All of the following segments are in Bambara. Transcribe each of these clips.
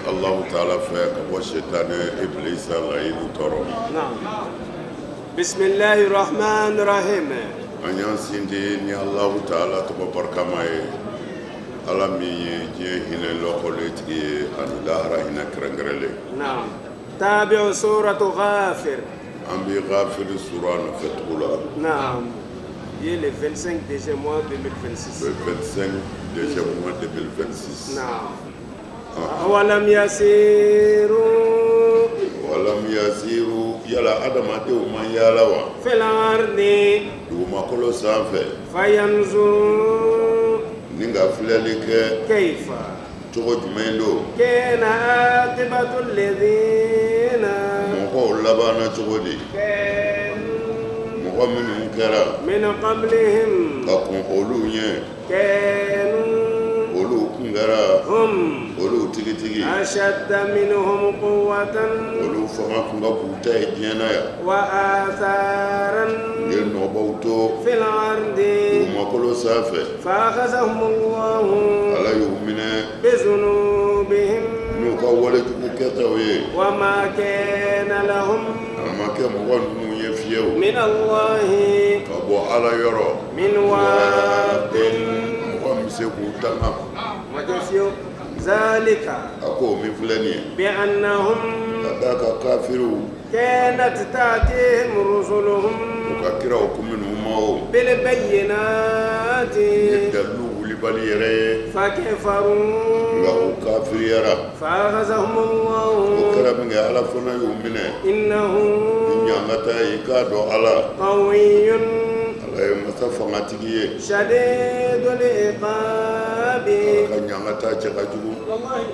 Alahu taala fɛ ka bɔ sitanɛ ibilisa layidu tɔɔrɔ ma. Naam. Bisimilahi rahman rahim. An y'an sinsin ni Alahu taala tɔgɔ barikama ye, Ala min ye diɲɛ hinɛ lɔkɔlen tigi ye ani lahara hinɛ kɛrɛnkɛrɛnlen. Naam. Tabi'u suratu Ghafir. An bɛ Ghafir sura nɔfɛ tugu la. Naam. Ye le 25 deuxième mois 2026. Le 25 deuxième mois 2026. Naam. Awalam yasiru. Walam yasiru, yala adamadenw ma yaala wa? Fil ardi. Dugumakolo sanfɛ. Fayanzuru. Ni ka filɛli kɛ. Kayfa. Cogo jumɛn don? Kana akibatu ladina. Mɔgɔw labanna cogo di? Kanu. Mɔgɔ minnu kɛra. Min qablihim. Ka kɔn olu ɲɛ. Kanu. Olu kun kɛra. Hum. Olu tigitigi. Ashadda minhum quwwatan. Olu fanga kun ka bon u ta ye diɲɛ na yan. Wa atharan. U ye nɔbaw to. Fil ardi. Dugumakolo sanfɛ. Fa akhazahumullahu. Ala y'u minɛ. Bizunubihim. N'u ka walejugu kɛtaw ye. Wa ma kana lahum. A ma kɛ mɔgɔ ninnu ye fiyewu. Min Allahi. Ka bɔ Ala yɔrɔ. Min waqin. Mɔgɔ min bɛ se k'u tanga. Ma kɛ fiyewu. Zalika. A ko min filɛ nin ye. Bi annahum. Ka d'a kan kafiriw. Kanat ta'tihim rusuluhum. U ka kiraw kun bɛ n'u ma o. Bil bayyinati. Ni dalilu wulibali yɛrɛ ye. Fa kafaru. Nka u kafiriyara. Fa akhazahumullahu. O kɛra min kɛ, Ala fana y'u minɛ. Innahu. Ni ɲangata ye, i k'a dɔn Ala. Qawiyyun. Ala ye masa fangatigi ye. Shadidul iqabi. Ala ka ɲangata cɛ ka jugu. Walahi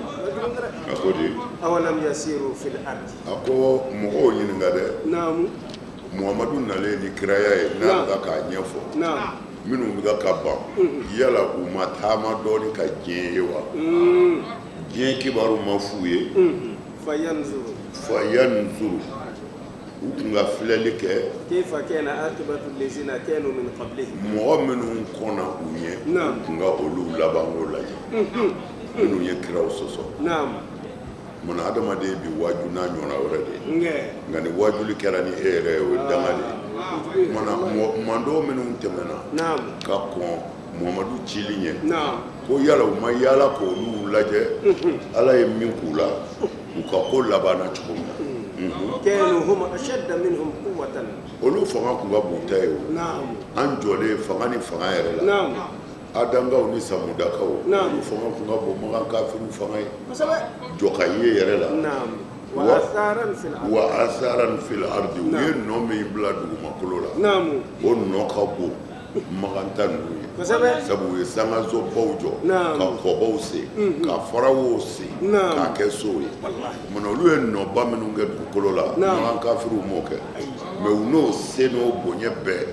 A ko di. Awalam yasiru fil ardi. A ko mɔgɔw ɲininka dɛ, naamu, Muhamadu nalen ni kiraya ye, n'a bɛ k'a ɲɛfɔ, minnu bɛ ka ban, yala u ma taama dɔɔni ka diɲɛ ye wa? Diɲɛ kibaru ma f'u ye? Fayanzuru, fayanzuru, u tun ka filɛli kɛ. Kayfa kana akibatu lazina kanu min qablihim. Mɔgɔ minnu kɔnna u ɲɛ, u tun ka olu labanko lajɛ, minnu ye kiraw sɔsɔ. Munna adamaden bi waaju n'a ɲɔgɔnna wɛrɛ de ye? Nka ni waajuli kɛra ni e yɛrɛ ye, o ye danga de ye. Munna mantɔn minnu tɛmɛna ka kɔn Muhamadu cili ɲɛ, ko yala u ma yaala k'olu lajɛ, Ala ye min k'u la, u ka ko labanna cogo min na? Kanu hum ashadda minhum quwwatan. Olu fanga tun ka bon ta ye o. An jɔlen fanga ni fanga yɛrɛ la, Adankaw ni samudakaw, olu fanga tun ka bon Makan kafiriw fanga ye jɔ ka ye yɛrɛ la. Wa asaran fil ardi, u ye nɔ min bila dugumakolo la, o nɔ ka bon Makan ta ninnu ye, sabu u ye sankasobaw jɔ, ka kɔbaw sen, ka farawow sen k'a kɛ sow ye. Munna olu ye nɔba minnu kɛ dugukolo la, Makan kafiriw m'o kɛ? Mais u n'o se n'o bonya bɛɛ,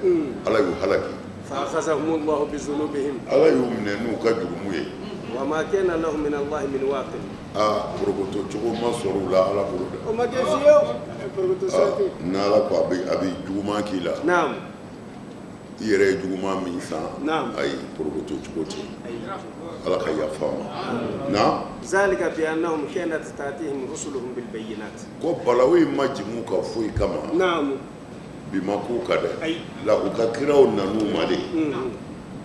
Ala y'u halaki. Fa akhazahumullahu bi zunubihim. Ala y'u minɛ n'u ka jurumu ye. Wa ma kana lahum min Allahi min waqin. Aa, porokoto cogo ma sɔrɔ u la Ala bolo dɛ. O ma kɛ fiyewu. Porokoto sira tɛ yen. N'Ala ko a bɛ juguman k'i la. I yɛrɛ ye juguman min san. Ayi, porokoto cogo tɛ yen. Ala ka yafa an ma. Naam. Zalika bi annahum kanat ta'tihim rusuluhum bil bayyinat. Ko balawu in ma jigin u kan foyi kama. Bi ma k'u kan dɛ la, u ka kiraw nan'u ma de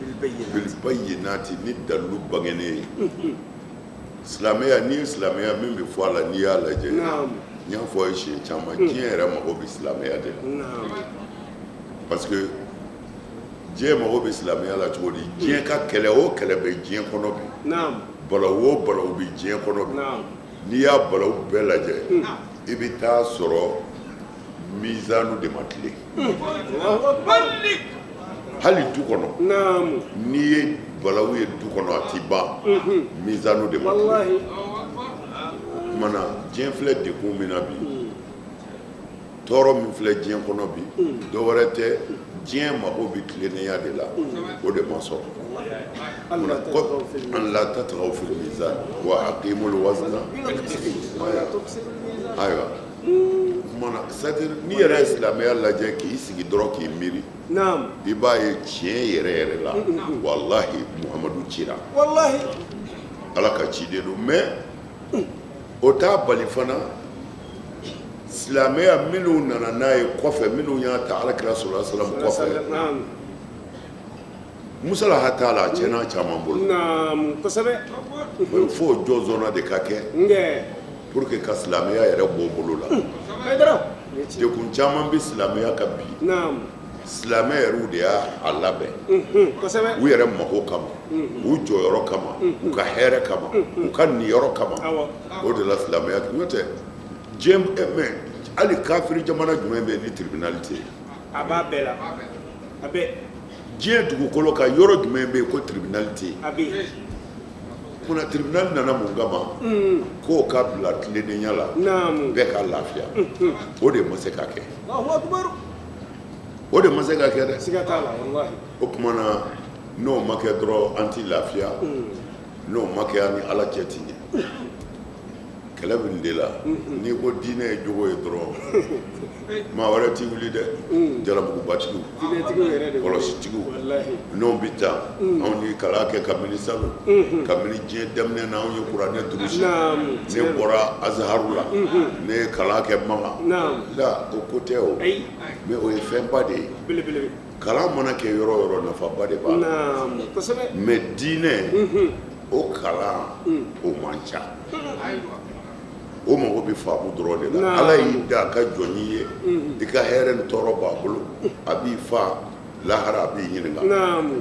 bilbayyinati, ni dalilu bangenen ye. Silamɛya, n'i ye silamɛya min bɛ fɔ a la, n'i y'a lajɛ, n y'a fɔ a ye siɲɛ caman, diɲɛ yɛrɛ mago bɛ silamɛya de la. Parce que diɲɛ mago bɛ silamɛya la cogo di? Diɲɛ ka kɛlɛ o kɛlɛ bɛ diɲɛ kɔnɔ bi, balawu o balawu bɛ diɲɛ kɔnɔ bi, n'i y'a balawu bɛɛ lajɛ, i bɛ taa sɔrɔ mizanu de ma tilen. Hali du kɔnɔ, n'i ye balawu ye du kɔnɔ, a ti ban, mizanu de ma tilen. O tuma na, diɲɛ filɛ degun min na bi, tɔɔrɔ min filɛ diɲɛ kɔnɔ bi, dɔ wɛrɛ tɛ, diɲɛ mago bɛ tilennenya de la, o de ma sɔrɔ. An la tatagaw fil mizan wa aqimul wazna. Ayiwa, kumana, c'est-à-dire n'i yɛrɛ ye silamɛya lajɛ k'i sigi dɔrɔn k'i miiri, i b'a ye tiɲɛ yɛrɛ yɛrɛ la, walahi, Muhamadu cira, Ala ka ciden don. Mais O t'a bali fana, silamɛya minnu nana n'a ye kɔfɛ, minnu y'a ta Alakira sɔrɔla salam kɔfɛ, musalaha t'a la, a tiɲɛna caman bolo. Kosɛbɛ. Fo jɔzɔnna de ka kɛ pour que ka silamɛya yɛrɛ bɔ bolo la. Degun caman bɛ silamɛya kan bi. Silamɛ yɛrɛw de y'a labɛn u yɛrɛ mako kama, u jɔyɔrɔ kama, u ka hɛrɛ kama, u ka niyɔrɔ kama. O de la silamɛya, n'o tɛ diɲɛ mais hali kafiri jamana jumɛn bɛ yen ni tribunal tɛ yen? A b'a bɛɛ la, a bɛɛ. Diɲɛ dugukolo kan, yɔrɔ jumɛn bɛ yen ko tribunal tɛ yen? A bɛ yen. Munna? Tribunal nana mun kama? K'o ka bila tilennenya la, bɛɛ ka lafiya. O de ma se ka kɛ, o de ma se ka kɛ dɛ. Siga t'a la, walahi. O tuma na, n'o ma kɛ dɔrɔn, an tɛ lafiya. N'o ma kɛ, an ni Ala cɛ ti ɲɛ. Kɛlɛ bɛ nin de la. N'i ko diinɛ ye jogo ye dɔrɔn, maa wɛrɛ t'i wuli dɛ. Jalamugubatigiw, diinɛtigiw yɛrɛ de, kɔlɔsitigiw, walahi, n'o bɛ taa. Anw ni kalan kɛ kabini salon, kabini diɲɛ daminɛ na, anw ye kuranɛ durusi. Ne bɔra Azaharu la, ne ye kalan kɛ Maka la. O ko tɛ o, mais o ye fɛnba de ye. Belebele. Kalan mana kɛ yɔrɔ o yɔrɔ, nafaba de b'a la. Mais diinɛ o kalan, o man ca. O mago bɛ faamu dɔrɔn de la. Ala y'i da a ka jɔn ye, i ka hɛrɛ ni tɔɔrɔ b'a bolo. A b'i fa lahara, a b'i ɲininka.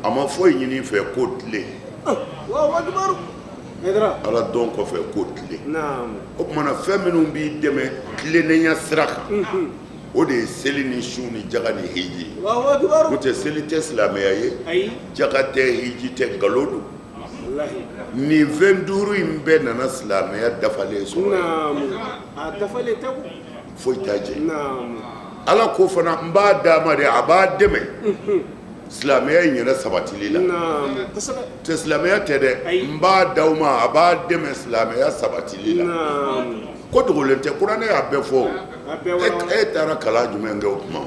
A ma foyi ɲini i fɛ ko tilen. Ala dɔn kɔfɛ, ko tilen. O tuma na, fɛn minnu b'i dɛmɛ tilennenya sira kan, o de ye seli ni sun ni jaga ni hiji ye. N'o tɛ, seli tɛ silamɛya ye, jaga tɛ, hiji tɛ, nkalon don. Nin fɛn duuru in bɛɛ nana silamɛya dafalen sɔrɔ, foyi t'a jɛ. Ala ko fana, n b'a d'a ma de, a b'a dɛmɛ silamɛya in yɛrɛ sabatili la. Tɛ silamɛya tɛ dɛ, n b'a d'aw ma, a b'a dɛmɛ silamɛya sabatili la. Ko dogolen tɛ, kuranɛ y'a bɛɛ fɔ. E taara kalan jumɛn kɛ o tuma?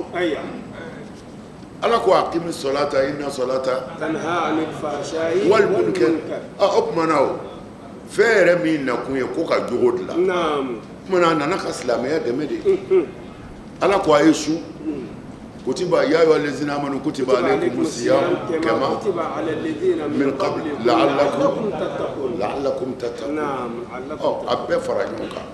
Ala ko aqimi solata inna solata wal munkar. O tuma na, o fɛn yɛrɛ min nakun ye ko ka jogo dilan, tuma na a nana ka silamɛya dɛmɛ de. Ala ko a ye sun, kutiba ya ayyuha allazina amanu kutiba alaykumu siyam kama min qabl la'allakum tattaqun. Ɔ, a bɛɛ fara ɲɔgɔn kan.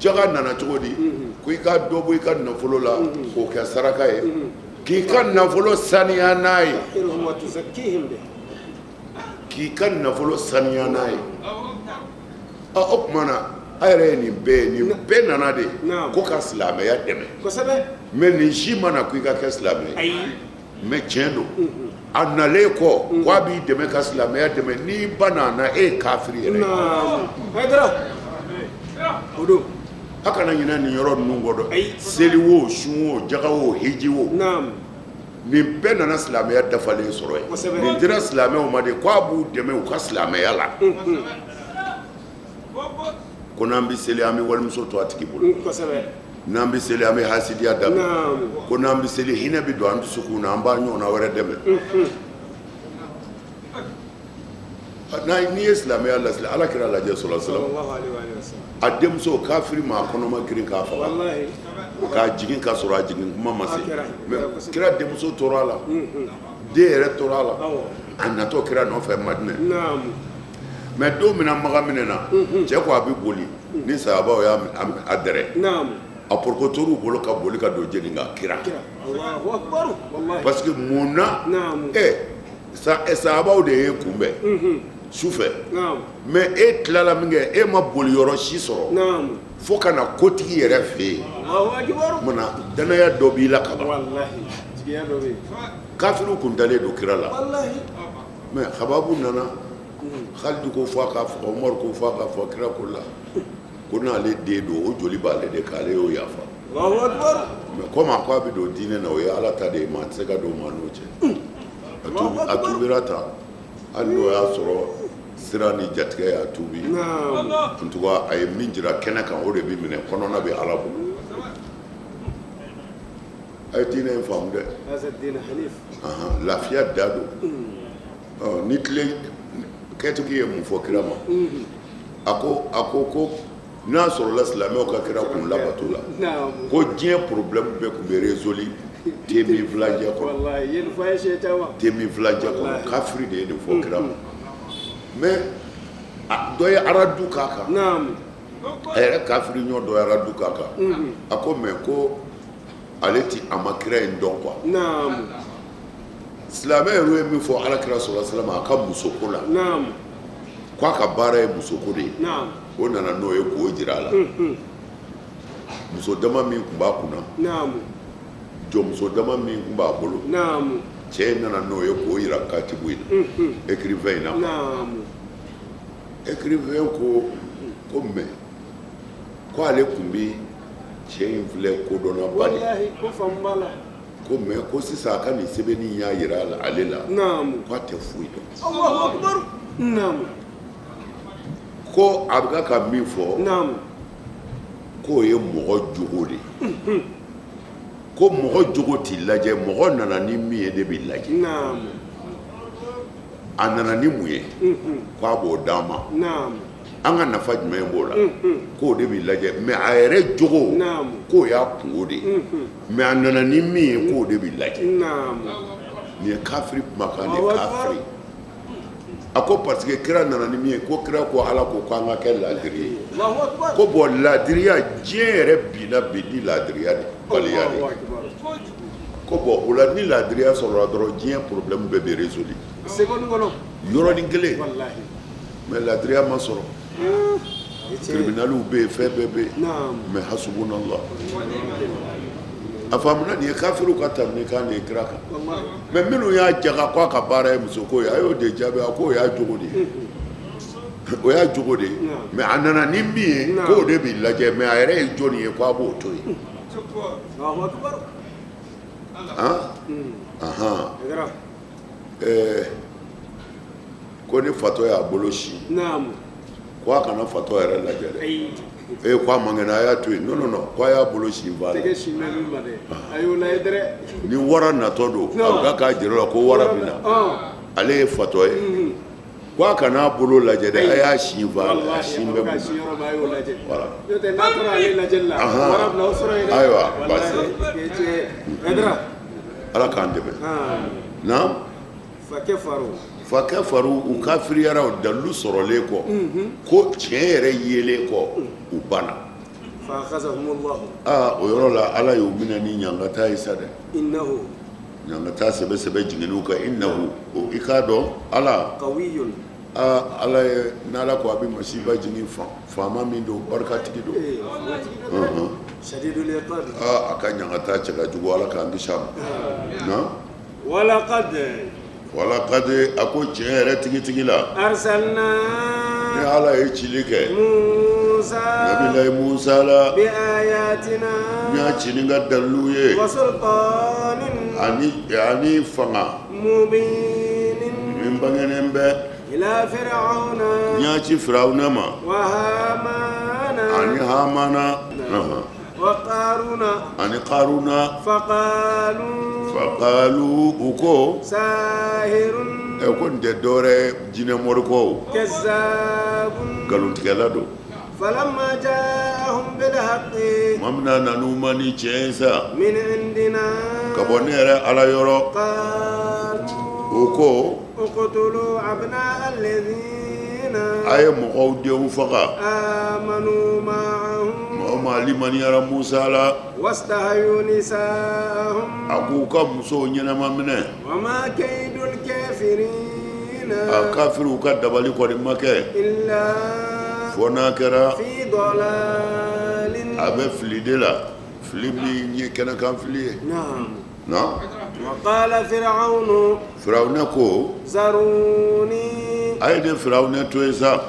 Jaga nana cogo di? Ko i ka dɔ bɔ i ka nafolo la k'o kɛ saraka ye, k'i ka nafolo saniya n'a ye, k'i ka nafolo saniya n'a ye. Ɔ, o tuma na, a yɛrɛ ye nin bɛɛ ye, nin bɛɛ nana de ko ka silamɛya dɛmɛ. Mais nin si ma na ko i ka kɛ silamɛ ye. Mais tiɲɛ don, a nalen kɔ ko a b'i dɛmɛ ka silamɛya dɛmɛ, n'i ba nana, e ye kafiri yɛrɛ ye. O don. A kana ɲinɛ nin yɔrɔ ninnu kɔ dɛ. Seli wo, sun wo, jaga wo, hiji wo, nin bɛɛ nana silamɛya dafalen sɔrɔ yen. Nin dira silamɛw ma de ko a b'u dɛmɛ u ka silamɛya la. Ko n'an bɛ seli, an bɛ walimuso to a tigi bolo. N'an bɛ seli, an bɛ hasidiya dabila. Ko n'an bɛ seli, hinɛ bɛ don an dusukun na, an b'a ɲɔgɔnna wɛrɛ dɛmɛ. N'i ye silamɛya lasili, Ala kira lajɛ sɔrɔ salam, a denmuso kafiri maa kɔnɔma girin k'a faga k'a jigin ka sɔrɔ a jigin kuma ma se. Mais kira denmuso tora a la, den yɛrɛ tora a la, a natɔ kira nɔfɛ Madinɛ. Mais don min na Makan minɛna, cɛ ko a bɛ boli ni sahabaw y'a a dɛrɛ, a porokotor'u bolo ka boli ka don jeni ka kira. Parce que mun na? Ɛ, sahabaw de ye kunbɛn su fɛ, mais e tilala min kɛ, e ma boli yɔrɔ si sɔrɔ fo ka na kotigi yɛrɛ fɛ yen. Munna? Danaya dɔ b'i la ka ban. Kafiriw kun dalen don kira la. Mais Hababu nana, Khalid ko fo a k'a faga, Umaru ko fo a k'a faga. Kira ko la ko n'ale den don, o joli b'ale de kan, ale y'o yafa. Mais comme a ko a bɛ don diinɛ na, o ye Ala ta de ye, maa tɛ se ka don maa n'o cɛ. A tuubira tan, hali n'o y'a sɔrɔ sira ni jatigɛ y'a tuubi. En tout cas, a ye min jira kɛnɛ kan, o de bɛ minɛ, kɔnɔna bɛ Ala bolo. A ye diinɛ in faamu dɛ, lafiya da don. Ni tile kɛtigi ye mun fɔ kira ma? A ko ko n'a sɔrɔla silamɛw ka kira kun labato la, ko diɲɛ problème bɛɛ tun bɛ résolu te min filajɛ kɔnɔ, te min filajɛ kɔnɔ. Kafiri de ye nin fɔ kira ma. Mais dɔ ye aradu k'a kan, a yɛrɛ kafiri ɲɔ dɔ ye aradu k'a kan. A ko mais ko ale ti a ma kira in dɔn quoi. Silamɛ yɛrɛ ye min fɔ ala kira sɔrɔ silamɛ a ka musoko la, k'a ka baara ye musoko de ye, o nana n'o ye k'o jira a la. Muso dama min tun b'a kunna, jɔnmuso dama min tun b'a bolo, cɛ in nana n'o ye k'o jira katibu in na, écrivain in na. Écrivain ko ko mais ko ale tun bɛ cɛ in filɛ kodɔnnaba de, ko mais ko sisan a ka nin sɛbɛnni y'a jira ale la k'a tɛ foyi dɔn, ko a bɛ ka min fɔ, k'o ye mɔgɔ jogo de ye, ko mɔgɔ jogo t'i lajɛ, mɔgɔ nana ni min ye de b'i lajɛ. A nana ni mun ye k'a b'o d'an ma, an ka nafa jumɛn b'o la, k'o de b'i lajɛ. Mais a yɛrɛ jogo, k'o y'a kungo de ye, mais a nana ni min ye, k'o de b'i lajɛ. Nin ye kafiri kumakan de ye, kafiri. A ko parce que kira nana ni min ye, ko kira ko Ala ko k'an ka kɛ laadiri ye, ko bon, laadiriya, diɲɛ yɛrɛ binna bi ni laadiriya de baliya de, ko bon, o la ni laadiriya sɔrɔla dɔrɔn, diɲɛ problème bɛɛ bɛ résolu yɔrɔnin kelen. Mais laadiriya ma sɔrɔ, tribunaliw bɛ yen, fɛn bɛɛ bɛ yen, mais hasubunallah. A faamuna, nin ye kafiriw ka tanuni kan de ye kira kan. Mais minnu y'a jaga k'a ka baara ye musoko ye, a y'o de jaabi. A k'o y'a jogo de ye, o y'a jogo de ye, mais a nana ni min ye, k'o de b'i lajɛ, mais a yɛrɛ ye jɔnni ye, k'a b'o to yen. Han ahan, ɛɛ, ko ni fatɔ y'a bolo si, ko a kana fatɔ yɛrɛ lajɛ dɛ. Ee, ko a man kɛnɛ, a y'a to yen. Non, non, non, ko a y'a bolo si fa la. Ni wara natɔ don, a bɛ k'a jira la ko wara bɛ na, ale ye fatɔ ye, ko a kana a bolo lajɛ dɛ, a y'a sin fa la, a sin bɛ mun. Voilà, ayiwa, basi, Ala k'an dɛmɛ. Naam. Fakafaru, u kafiriyara o dalilu sɔrɔlen kɔ, ko tiɲɛ yɛrɛ yelen kɔ, u banna. Aa, o yɔrɔ la Ala y'u minɛ ni ɲangata ye sa dɛ, ɲangata sɛbɛ sɛbɛ jiginn'u kan. Innahu, i k'a dɔn Ala, aa, Ala ye, n'Ala ko a bɛ masiba jigin, faama min don, barikatigi don. Aa, a ka ɲangata cɛ ka jugu, Ala k'an kisi a ma. Na walaqad, a ko tiɲɛ yɛrɛ tigitigi la, ni Ala ye cili kɛ Nabilayi Musa la, n y'a ci ni ka dalilu ye ani fanga min bangenen bɛ. N y'a ci Firawuna ma ani Hamana ani Karuna. Faqalu, u ko ko nin tɛ dɔwɛrɛ, jinɛ morikɔ, nkalontigɛla don. Tuma min na nan'u ma ni tiɲɛ ye sa ka bɔ ne yɛrɛ Ala yɔrɔ, o ko a ye mɔgɔw denw faga, mɔgɔ maa limaniyara Musa la, a k'u ka musow ɲɛnama minɛ. A kafiriw ka dabali kɔni ma kɛ fo n'a kɛra a bɛ fili de la, fili min ye kɛnɛkan fili ye. Na Firawuna ko a ye ne Firawuna to yen sa,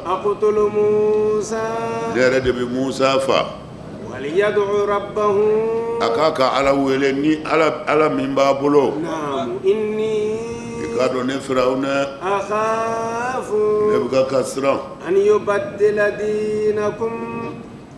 ne yɛrɛ de bɛ Musa fa. A k'a ka Ala wele ni Ala min b'a bolo. I k'a dɔn ne Firawuna, ne bɛ ka siran.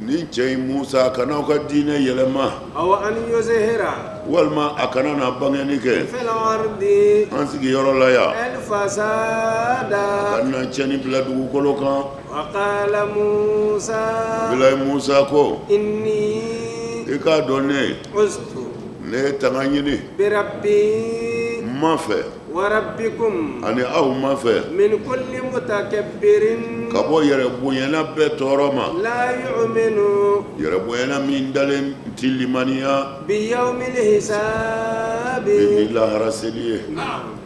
Nin cɛ in Musa, a kana aw ka diinɛ yɛlɛma. Aw an yuzhira. Walima a kana na bangeni kɛ. Fil ardi. An sigiyɔrɔ la yan. Al fasada. A kana na tiɲɛni bila dugukolo kan. Wa qala Musa. Nabilayi Musa ko. Inni. I k'a dɔn ne. Ustu. Ne ye tanga ɲini. Bi rabbi. N ma fɛ. Wa rabbikum. Ani aw ma fɛ. Min kulli mutakabbirin. Ka bɔ yɛrɛ bonyana bɛɛ tɔɔrɔ ma. La yu'minu. Yɛrɛ bonyana min dalen ti limaniya. Bi yawmil hisabi. Ni lahara seli ye. Naam.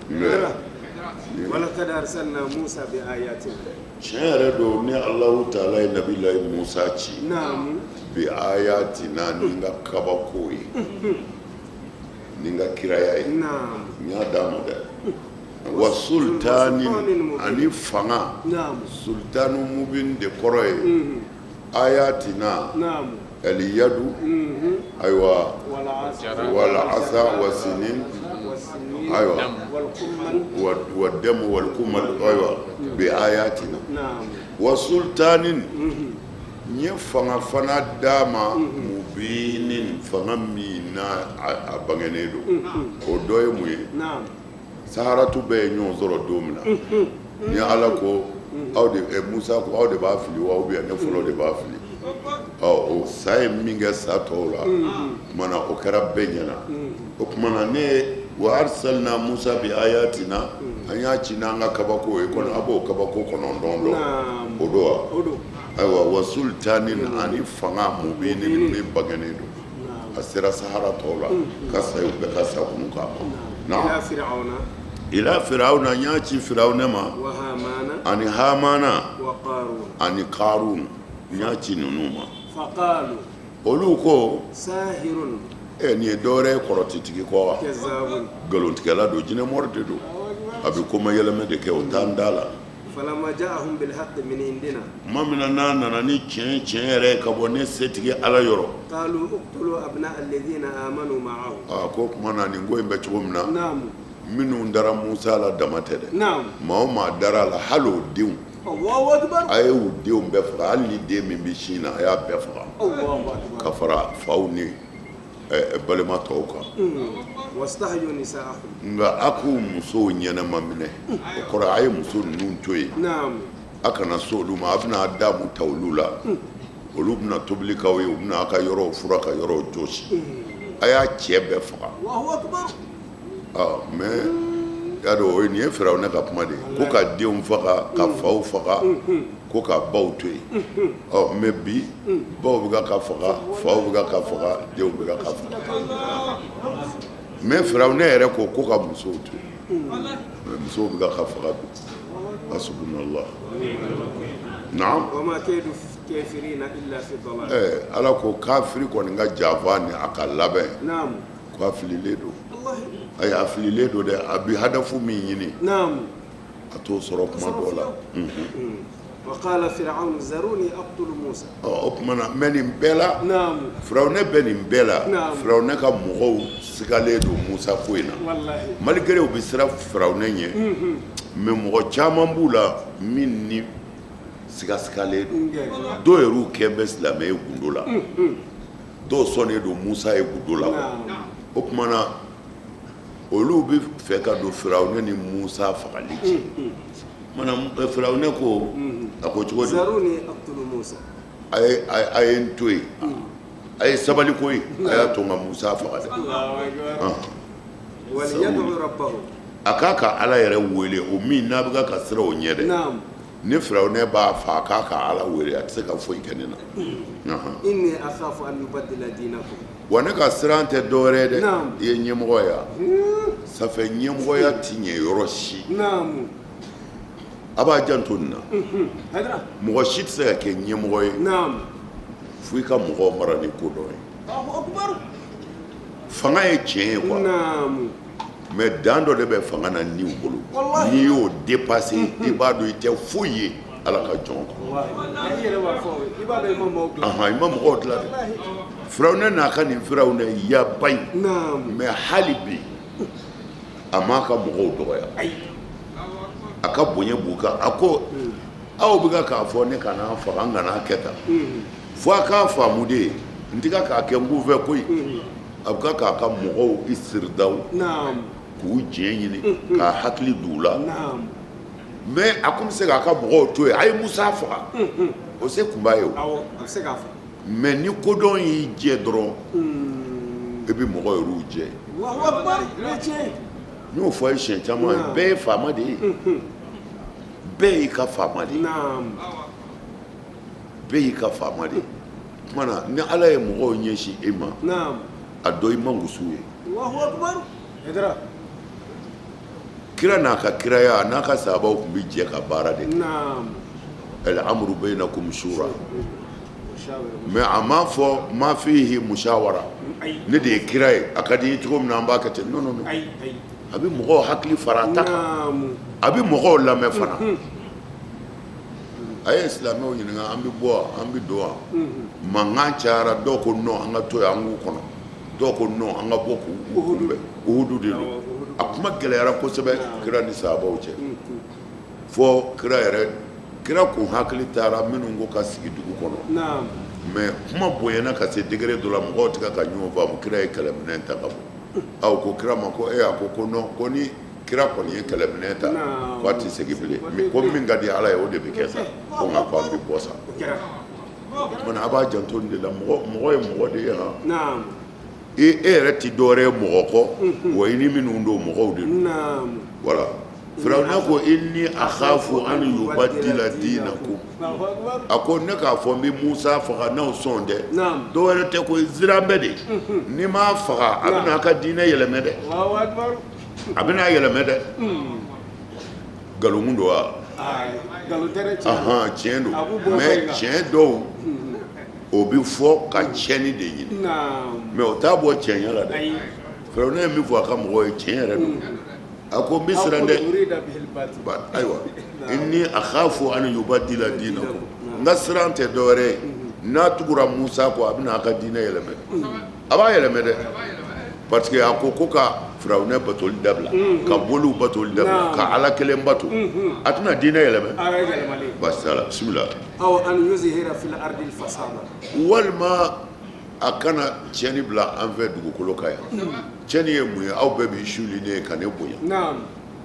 Walaqad arsalna Musa bi ayatina. Tiɲɛ yɛrɛ don ni Alahu taala ye nabilayi Musa ci. Naamu. Bi ayatina ni n ka kabako ye. Ni n ka kiraya ye. Naamu. N y'a d'a ma dɛ. Wa sultani ani fanga. Naamu. Sultanu mubin de kɔrɔ ye. Unhun. Ayatina. Naamu. Aliyadu. Unhun. Ayiwa. Wal asa wa sinin. Ayiwa. Wa damu wal kumal ayiwa bi ayatina. Naamu. Wa sultanin. Unhun. N ye fanga fana d'a ma mubinin fanga min n'a a bangenen don o dɔ ye mun ye saharatu bɛɛ ye ɲɔgɔn sɔrɔ don min na ni Ala ko aw de Musa ko aw de b'a fili wa ou bien ne fɔlɔ de b'a fili ɔ o sa ye min kɛ sa tɔw la tuma na o kɛra bɛɛ ɲɛna o tuma na ne wa arsalna Musa bi ayatina an y'a ci n'an ka kabako ye kɔni a b'o kabako 9 dɔn o don wa ayiwa wa sultanin ani fanga mubinin min bangenen don a sera sahara tɔw la ka sa u bɛɛ ka sa kun k'a ban ila firawuna n y'a ci firawunɛ ma ani hamana ani karun n y'a ci ninnu ma olu ko ɛ nin ye dɔwɛrɛ ye kɔrɔtitigi kɔ wa nkalontigɛla don jinɛmɔri de don a bɛ komayɛlɛmɛ de kɛ o t'an da la tuma min na n'a nana ni tiɲɛ tiɲɛ yɛrɛ ka bɔ ne setigi ala yɔrɔ a ko tuma na nin ko in bɛ cogo min na minnu dara Musa la dama tɛ dɛ maa o maa dara a la hali o denw a ye u denw bɛɛ faga hali ni den min bɛ sin na a y'a bɛɛ faga ka fara faw ni balima tɔw kan nka a k'u musow ɲɛnama minɛ o kɔrɔ a ye muso ninnu to yen a kana se olu ma a bɛna damu ta olu la olu bɛna tobili k'aw ye u bɛna aw ka yɔrɔw furan ka yɔrɔw jɔsi a y'a cɛ bɛɛ faga mais y'a dɔn o ye nin ye firawuna ka kuma de ye ko ka denw faga ka faw faga ko ka baw to yen ɔ mais bi baw bɛ ka faga faw bɛ ka faga denw bɛ ka faga mais firawuna yɛrɛ ko ko ka musow to yen mais musow bɛ ka faga bi hasbunallah naam ala ko kafiri kɔni ka janfa ni a ka labɛn ko a fililen don ayi a fililen don dɛ a bɛ hadafu min ɲini a t'o sɔrɔ kuma dɔw la o tuma na mais nin bɛɛ la firawunɛ bɛ nin bɛɛ la firawunɛ ka mɔgɔw sigalen don Musa ko in na malgré u bɛ siran firawunɛ ɲɛ mais mɔgɔ caman b'u la min ni sigasigalen don dɔw yɛrɛw kɛ bɛ silamɛ ye gundo la dɔw sɔnnen don Musa ye gundo la o tuma na olu bɛ fɛ ka don firawunɛ ni Musa fagali cɛ mana firawunɛ ko a ko cogo di a ye n to yen a ye sabali koyi a y'a to n ka Musa faga dɛ a k'a ka Ala yɛrɛ wele o min n'a bɛ ka siran o ɲɛ dɛ ni firawunɛ b'a faa k'a ka Ala wele a tɛ se ka foyi kɛ ne na wa ne ka siran tɛ dɔwɛrɛ ye dɛ i ye ɲɛmɔgɔ ye wa safɛ ɲɛmɔgɔya ti ɲɛ yɔrɔ si a b'a janto nin na mɔgɔ si tɛ se ka kɛ ɲɛmɔgɔ ye fo i ka mɔgɔw mara ni kodɔn ye fanga ye tiɲɛ ye quoi mais dan dɔ de bɛ fanga na niw bolo n'i y'o dépasser i b'a dɔn i tɛ foyi ye ala ka jɔn kɔ i ma mɔgɔw dilan dɛ firawunɛ n'a ka nin firawunɛ yaba in mais hali bi a m'a ka mɔgɔw dɔgɔya a ka bonya b'u kan a ko aw bɛ ka k'a fɔ ne kana faga n kana kɛ tan. Fo a k'a faamu de, n tɛ k'a kɛ n kunfɛ koyi, a bɛ k'a ka mɔgɔw i siridaw k'u diɲɛ ɲini, k'a hakili d'u la. Mais a kun bɛ se k'a ka mɔgɔw to yen, a ye Musa faga, o se kun b'a ye o. Mais ni kodɔn y'i jɛ dɔrɔn, i bɛ mɔgɔ yɛrɛw jɛ. N y'o fɔ a ye siɲɛ caman, bɛɛ ye faama de ye, bɛɛ y'i ka faama de ye, bɛɛ y'i ka faama de ye. O tuma na ni Ala ye mɔgɔw ɲɛsin e ma, a dɔn i man gosi u ye. Kira n'a ka kiraya, a n'a ka sahabaw tun bɛ jɛ ka baara de kɛ. Al-amru baynakum shura. Mais a m'a fɔ ma fihi mushawara, ne de ye kira ye, a ka di n ye cogo min na an b'a kɛ ten. Non, non, non, a bɛ mɔgɔw hakili fara a ta kan, a bɛ mɔgɔw lamɛn fana. A ye silamɛw ɲininka, an bɛ bɔ wa, an bɛ don wa? Mankan cayara, dɔw ko non, an ka to yan, an k'u kɔnɔ. Dɔw ko non, an ka bɔ k'u kunbɛn. Uhudu de don. A kuma gɛlɛyara kosɛbɛ kira ni sahabaw cɛ, fo kira yɛrɛ, kira kun hakili taara minnu ko ka sigi dugu kɔnɔ. Mais kuma bonyana ka se degré dɔ la, mɔgɔw tɛ ka ɲɔgɔn faamu. Kira ye kɛlɛminɛn ta ka bɔ. Aw ko kira ma ko e a ko ko non, ko ni kira kɔni ye kɛlɛminɛn ta, k'a tɛ segin bilen, ko min ka di Ala ye, o de bɛ kɛ sa, ko nka ko an bɛ bɔ sa. O tuma a b'a janto nin de la, mɔgɔ mɔgɔ ye mɔgɔ de ye. Han, e yɛrɛ tɛ dɔwɛrɛ ye mɔgɔ kɔ wa, i ni minnu don, mɔgɔw de don. Voilà, Firawuna ko inni akhafu an yubaddila dinakum. A ko ne k'a fɔ n bɛ Musa faga n'aw sɔn tɛ, dɔwɛrɛ tɛ ko siran bɛ de, ni m'a faga, a bɛna a ka diinɛ yɛlɛmɛ dɛ, a bɛna a yɛlɛmɛ dɛ. Nkalon don wa? Tiɲɛ don. Mais tiɲɛ dɔw, o bɛ fɔ ka tiɲɛni de ɲini, mais o t'a bɔ tiɲɛ la dɛ. Firawuna ye min fɔ a ka mɔgɔw ye, tiɲɛ yɛrɛ don. A ko n bɛ siran dɛ. Ayiwa, inni akhafu an yubaddila dinakum, n ka siran tɛ dɔwɛrɛ ye, n'a tugura Musa kɔ, a bɛna a ka diinɛ yɛlɛmɛ, a b'a yɛlɛmɛ dɛ, parce que a ko ko ka Firawunɛ batoli dabila, ka boliw batoli dabila, ka Ala kelen bato, a tɛna diinɛ yɛlɛmɛ. Baasi t'a la, bisimila. Walima a kana tiɲɛni bila an fɛ dugukolo kan yan. Tiɲɛni ye mun ye? Aw bɛɛ b'i suli ne ye ka ne bonya.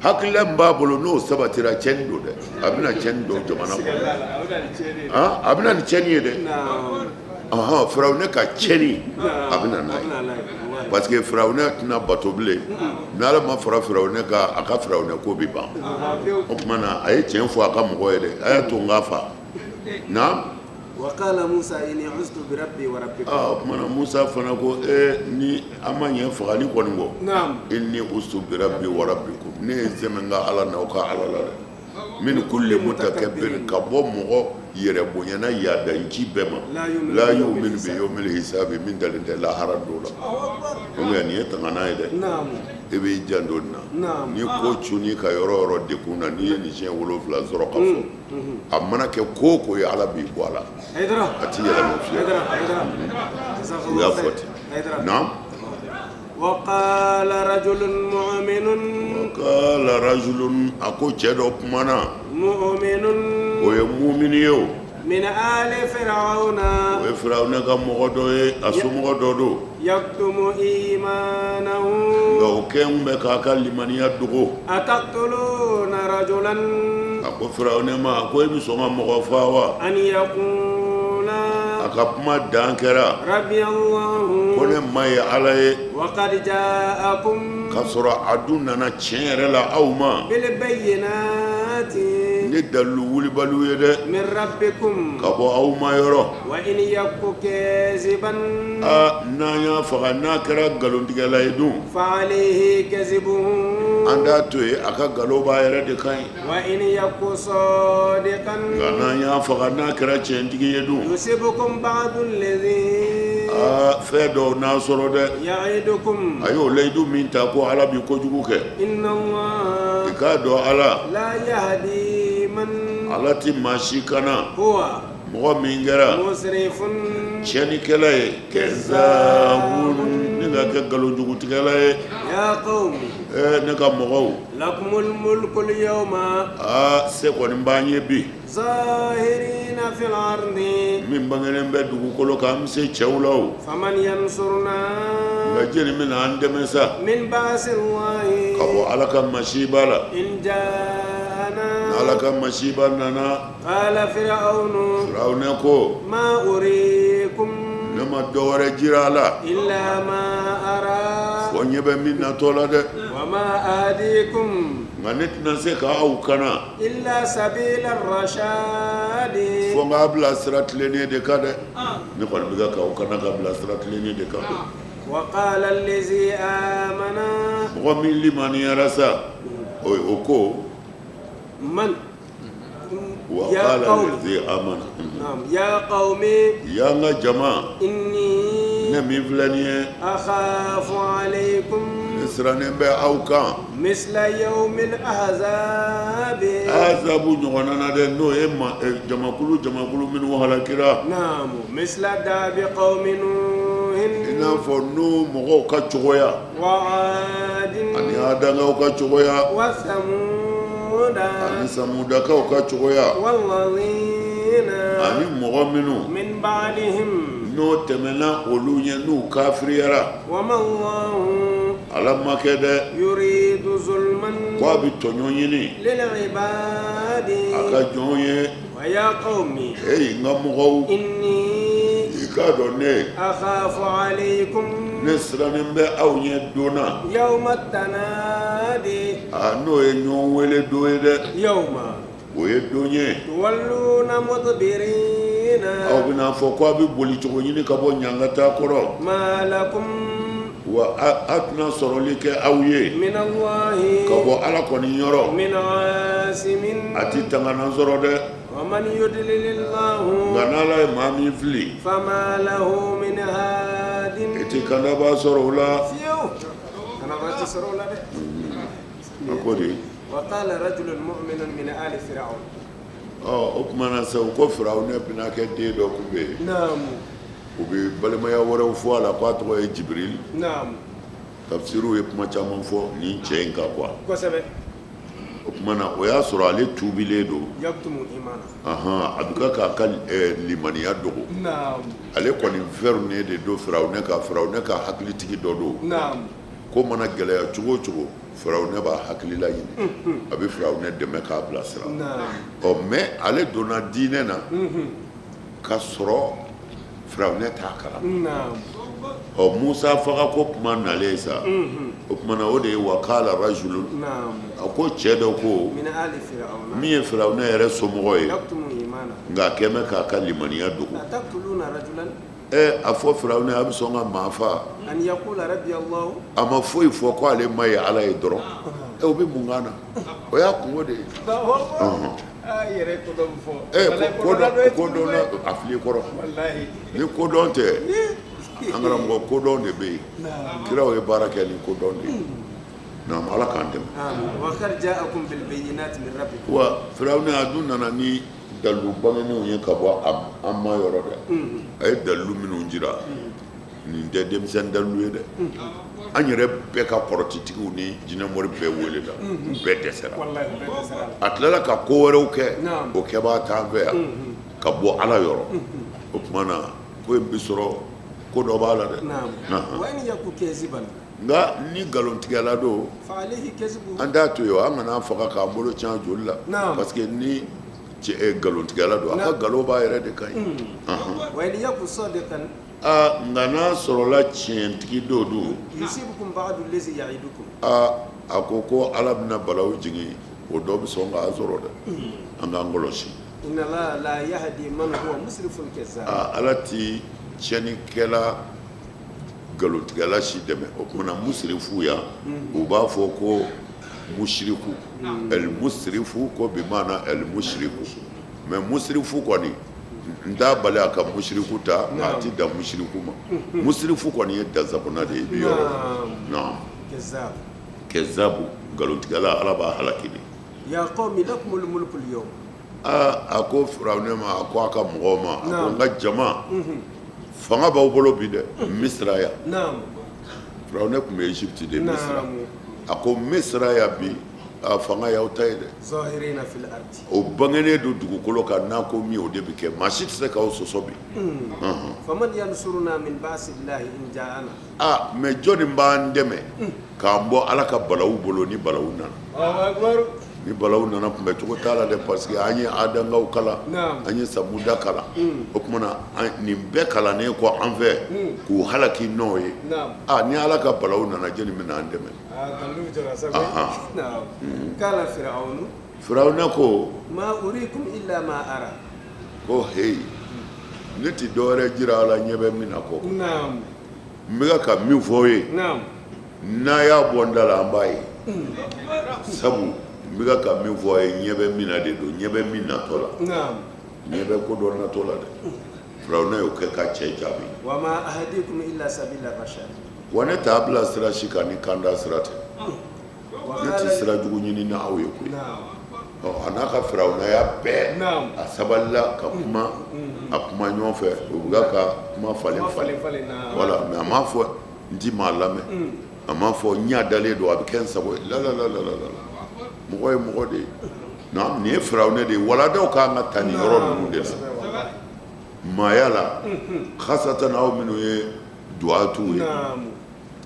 Hakilila min b'a bolo, n'o sabatira, tiɲɛni don dɛ, a bɛna tiɲɛni don jamana kɔnɔ, a bɛna ni tiɲɛni ye dɛ. Ɔhɔn, Firawunɛ ka tiɲɛni, a bɛna n'a ye, parce que Firawunɛ tɛna bato bilen. N'Ala ma fara Firawunɛ kan, a ka Firawunɛ ko bɛ ban. O tuma na a ye tiɲɛ fɔ a ka mɔgɔ ye dɛ, a y'a to n k'a fa na. O tuma na Musa fana ko ee, ni an ma ɲɛ fagali kɔni kɔ, inni ustu bi rabbi wa rabbikum, ne ye sɛmɛ n ka Ala n'aw ka Ala la dɛ, min kulli mutakabbirin, ka bɔ mɔgɔ yɛrɛ bonyana yadanci bɛɛ ma, la yu'minu bi yawmil hisabi, min dalen tɛ lahara don la. Donc nin ye tangana ye dɛ, e b'i janto nin na. Ni ko cunn'i ka yɔrɔ yɔrɔ dekun na, n'i ye nin siɲɛ 7 sɔrɔ ka fɔ, a mana kɛ ko o ko ye, Ala b'i bɔ a la, a t'i yɛlɛma fiyewu. U y'a fɔ ten, naam. Qala rajulun, a ko cɛ dɔ kumana, o ye mumini ye, o o ye Firawuna ka mɔgɔ dɔ ye, a somɔgɔ dɔ don, nka o kɛn bɛ k'a ka limaniya dogo. A ko Firawuna ma, a ko e bɛ sɔn ka mɔgɔ faa wa? A ka kuma dan kɛra ko ne ma ye Ala ye, k'a sɔrɔ a dun nana tiɲɛ yɛrɛ la aw ma ni dalilu wulibaliw ye dɛ, ka bɔ aw ma yɔrɔ. N'an y'a faga, n'a kɛra nkalontigɛla ye dun, an t'a to yen, a ka nkalon b'a yɛrɛ de kan ye. Nka n'an y'a faga, n'a kɛra tiɲɛtigi ye dun, aa, fɛn dɔw n'a sɔrɔ dɛ, a y'o layidu min ta ko Ala bɛ kojugu kɛ, i k'a dɔn Ala, Ala tɛ maa si kana mɔgɔ min kɛra tiɲɛnikɛla ye, kazabun ni Ni ka kɛ nkalonjugutigɛla ye. Ya qawmi. Ee, ne ka mɔgɔw. Lakumul mulkul yawma. Aa, se kɔni b'an ye bi. Zahirina fil ardi. Min bangenen bɛ dugukolo kan, an bɛ se cɛw la o. Faman yansuruna. Nka jɛni bɛna an dɛmɛ sa? Min ba'sillahi. Ka bɔ Ala ka masiba la. In ja'ana. N'Ala ka masiba nana. Qala fir'aunu. Firawunɛ ko. Ma urikum. Ne ma dɔ wɛrɛ jira a la. Illa ma ara. Fo ɲɛ bɛ min natɔ la dɛ. Wa ma ahdikum. Nka ne tɛna se k'aw kana. Illa sabila rashadi. Fo n k'a bila sira tilennen de kan dɛ. Ne kɔni bɛ ka k'aw kana ka bila sira tilennen de kan. Wa qala allazi amana. Mɔgɔ min limaniyara sa, o ko. Man. Wa qala allazi amana. Ya qawmi. Ya n ka jama. Inni. Ne min filɛ nin ye. Akhafu alaykum. Ne sirannen bɛ aw kan. Misla yawmil ahzabi. Azabu ɲɔgɔnna na dɛ, n'o ye jamakulu jamakulu minnu halakira. Naamu misla dabi qawmi nuhin. I n'a fɔ Nuhu mɔgɔw ka cogoya. Wa adin. Ani adankaw ka cogoya. Wa samuda. Ani samudakaw ka cogoya. Walladhina. Ani mɔgɔ minnu. Min ba'dihim. N'o tɛmɛna olu ɲɛ, n'u kafiriyara. Wa ma Allahu. Ala ma kɛ dɛ. Yuridu zulman. Ko a bɛ tɔɲɔ ɲini. Lil ibadi. A ka jɔnw ye. Wa ya qawmi. Eyi n ka mɔgɔw. Inni. I k'a dɔn ne. Akhafu alaykum. Ne sirannen bɛ aw ɲɛ don na. Yawma tanadi. Aa, n'o ye ɲɔgɔn wele don ye dɛ. Yawma. O ye don ye. Tuwalluna mudbirina. Aw bɛna fɔ ko a bɛ boli cogo ɲini ka bɔ ɲangata kɔrɔ. Ma lakum. Wa a tɛna sɔrɔli kɛ aw ye. Minallahi. Ka bɔ Ala kɔni yɔrɔ. Min asimin. A tɛ tanganan sɔrɔ dɛ. Wa man yudlilillahu. Nka n'Ala ye maa min fili. Fama lahu min hadin. I tɛ kandabaa sɔrɔ o la. Fiyewu. Kandabaa tɛ sɔrɔ o la dɛ. A ko di. Wa qala rajulun mu'minun min ali fir'aun. Ɔ, o tuma na sa, u ko Firawunɛ bɛnakɛ den dɔ tun bɛ yen. Naamu. U bɛ balimaya wɛrɛw fɔ a la k'a tɔgɔ ye Jibirili. Naamu. Tafsiriw ye kuma caman fɔ nin cɛ in kan quoi. Kosɛbɛ. O tuma na, o y'a sɔrɔ ale tuubilen don. Yaktumu imana. Ahan, a bɛ ka k'a ka limaniya dogo. Naamu. Ale kɔni fɛrɛnen de don Firawunɛ kan, Firawunɛ ka hakilitigi dɔ don. Naamu. Ko mana gɛlɛya cogo o cogo, Firawunɛ b'a hakilila ɲini, a bɛ Firawunɛ dɛmɛ k'a bilasira. Ɔ, mais ale donna diinɛ na ka sɔrɔ Firawunɛ t'a kalama. Ɔ, Musa faga ko kuma nalen sa, o tuma na, o de ye wa qala rajulun, a ko cɛ dɔ ko min ye Firawunɛ yɛrɛ somɔgɔ ye, nka a kɛn bɛ k'a ka limaniya dogo. A fɔ Firawunɛ, a bɛ sɔn ka maa faa, a ma foyi fɔ ko ale ma ye Ala ye dɔrɔn. O bɛ mun kan na? O y'a kunko de ye. Kodɔn a fili kɔrɔ ni kodɔn tɛ, an karamɔgɔ, kodɔn de bɛ yen. Kiraw ye baara kɛ ni kodɔn de ye. Naam, Ala k'an dɛmɛ. Wa Firawunɛ a dun nana ni dalilu bangenenw ye ka bɔ an ma yɔrɔ dɛ. A ye dalilu minnu jira, nin tɛ denmisɛn dalilu ye dɛ. An yɛrɛ bɛɛ ka kɔrɔtitigiw ni jinɛmori bɛɛ welela, u bɛɛ dɛsɛra. A tilala ka ko wɛrɛw kɛ, o kɛbaa t'an fɛ yan ka bɔ Ala yɔrɔ. O tuma na, ko in bɛ sɔrɔ ko dɔ b'a la dɛ. Nka ni nkalontigɛla don, an t'a to yen, an kana faga k'an bolo tiɲɛ joli la, parce que ni nkalontigɛla don, a ka nkalon b'a yɛrɛ de kan yen. Aa, nka n'a sɔrɔla tiɲɛtigi don dun, aa, a ko ko Ala bɛna balawu jigin, o dɔ bɛ sɔn k'a sɔrɔ dɛ. An k'an kɔlɔsi. Ala tɛ tiɲɛnikɛla nkalontigɛla si dɛmɛ. O tuma na, musirifu yan, u b'a fɔ ko musiriku, el musirifu, ko bi maana el musiriku. Mais musirifu kɔni n t'a bali a ka musiriku ta, nka a tɛ dan musiriku ma. Musirifu kɔni ye dansagonna de ye bi yɔrɔ la. Kɛzabu, nkalontigɛla, Ala b'a halaki de. Aa, a ko Firawunɛ ma, a ko a ka mɔgɔw ma, a ko n ka jama, fanga b'aw bolo bi dɛ, Misira yan. Firawunɛ tun bɛ Egypte de Misira a ko n bɛ siran yan bi a fanga y'aw ta ye dɛ o bangenen don dugukolo kan n'a ko min o de bɛ kɛ maa si tɛ se k'aw sɔsɔ bi aa mais jɔnni b'an dɛmɛ k'an bɔ Ala ka balawu bolo ni balawu nana ni balawu nana kunbɛ cogo t'a la dɛ parce que an ye adankaw kalan an ye samuda kalan o tuma na nin bɛɛ kalannen kɔ an fɛ k'u halaki n'o ye aa ni Ala ka balawu nana jɔnni bɛna an dɛmɛ Firawuna ko ko heyi ne tɛ dɔwɛrɛ jira a la ɲɛ bɛ min na kɔ n bɛ ka min fɔ aw ye n'a y'a bɔ n da la an b'a ye sabu n bɛ ka min fɔ aw ye ɲɛ bɛ min na de don ɲɛ bɛ min natɔ la ɲɛ bɛ ko dɔ natɔ la dɛ Firawuna y'o kɛ ka cɛ jaabi wa ne t'a bila sira si kan ni kanda sira tɛ ne tɛ sira jugu ɲini ni aw ye koyi ɔ a n'a ka firawunaya bɛɛ a sabalila ka kuma a kuma ɲɔgɔn fɛ u bɛ ka kuma falen falen voilà mais a m'a fɔ n ti maa lamɛn a m'a fɔ n ɲa dalen don a bɛ kɛ n sago ye la la la la la mɔgɔ ye mɔgɔ de ye nin ye firawunɛ de ye waladaw ka kan ka ta nin yɔrɔ ninnu de la maaya la khasatan aw minnu ye duwatuw ye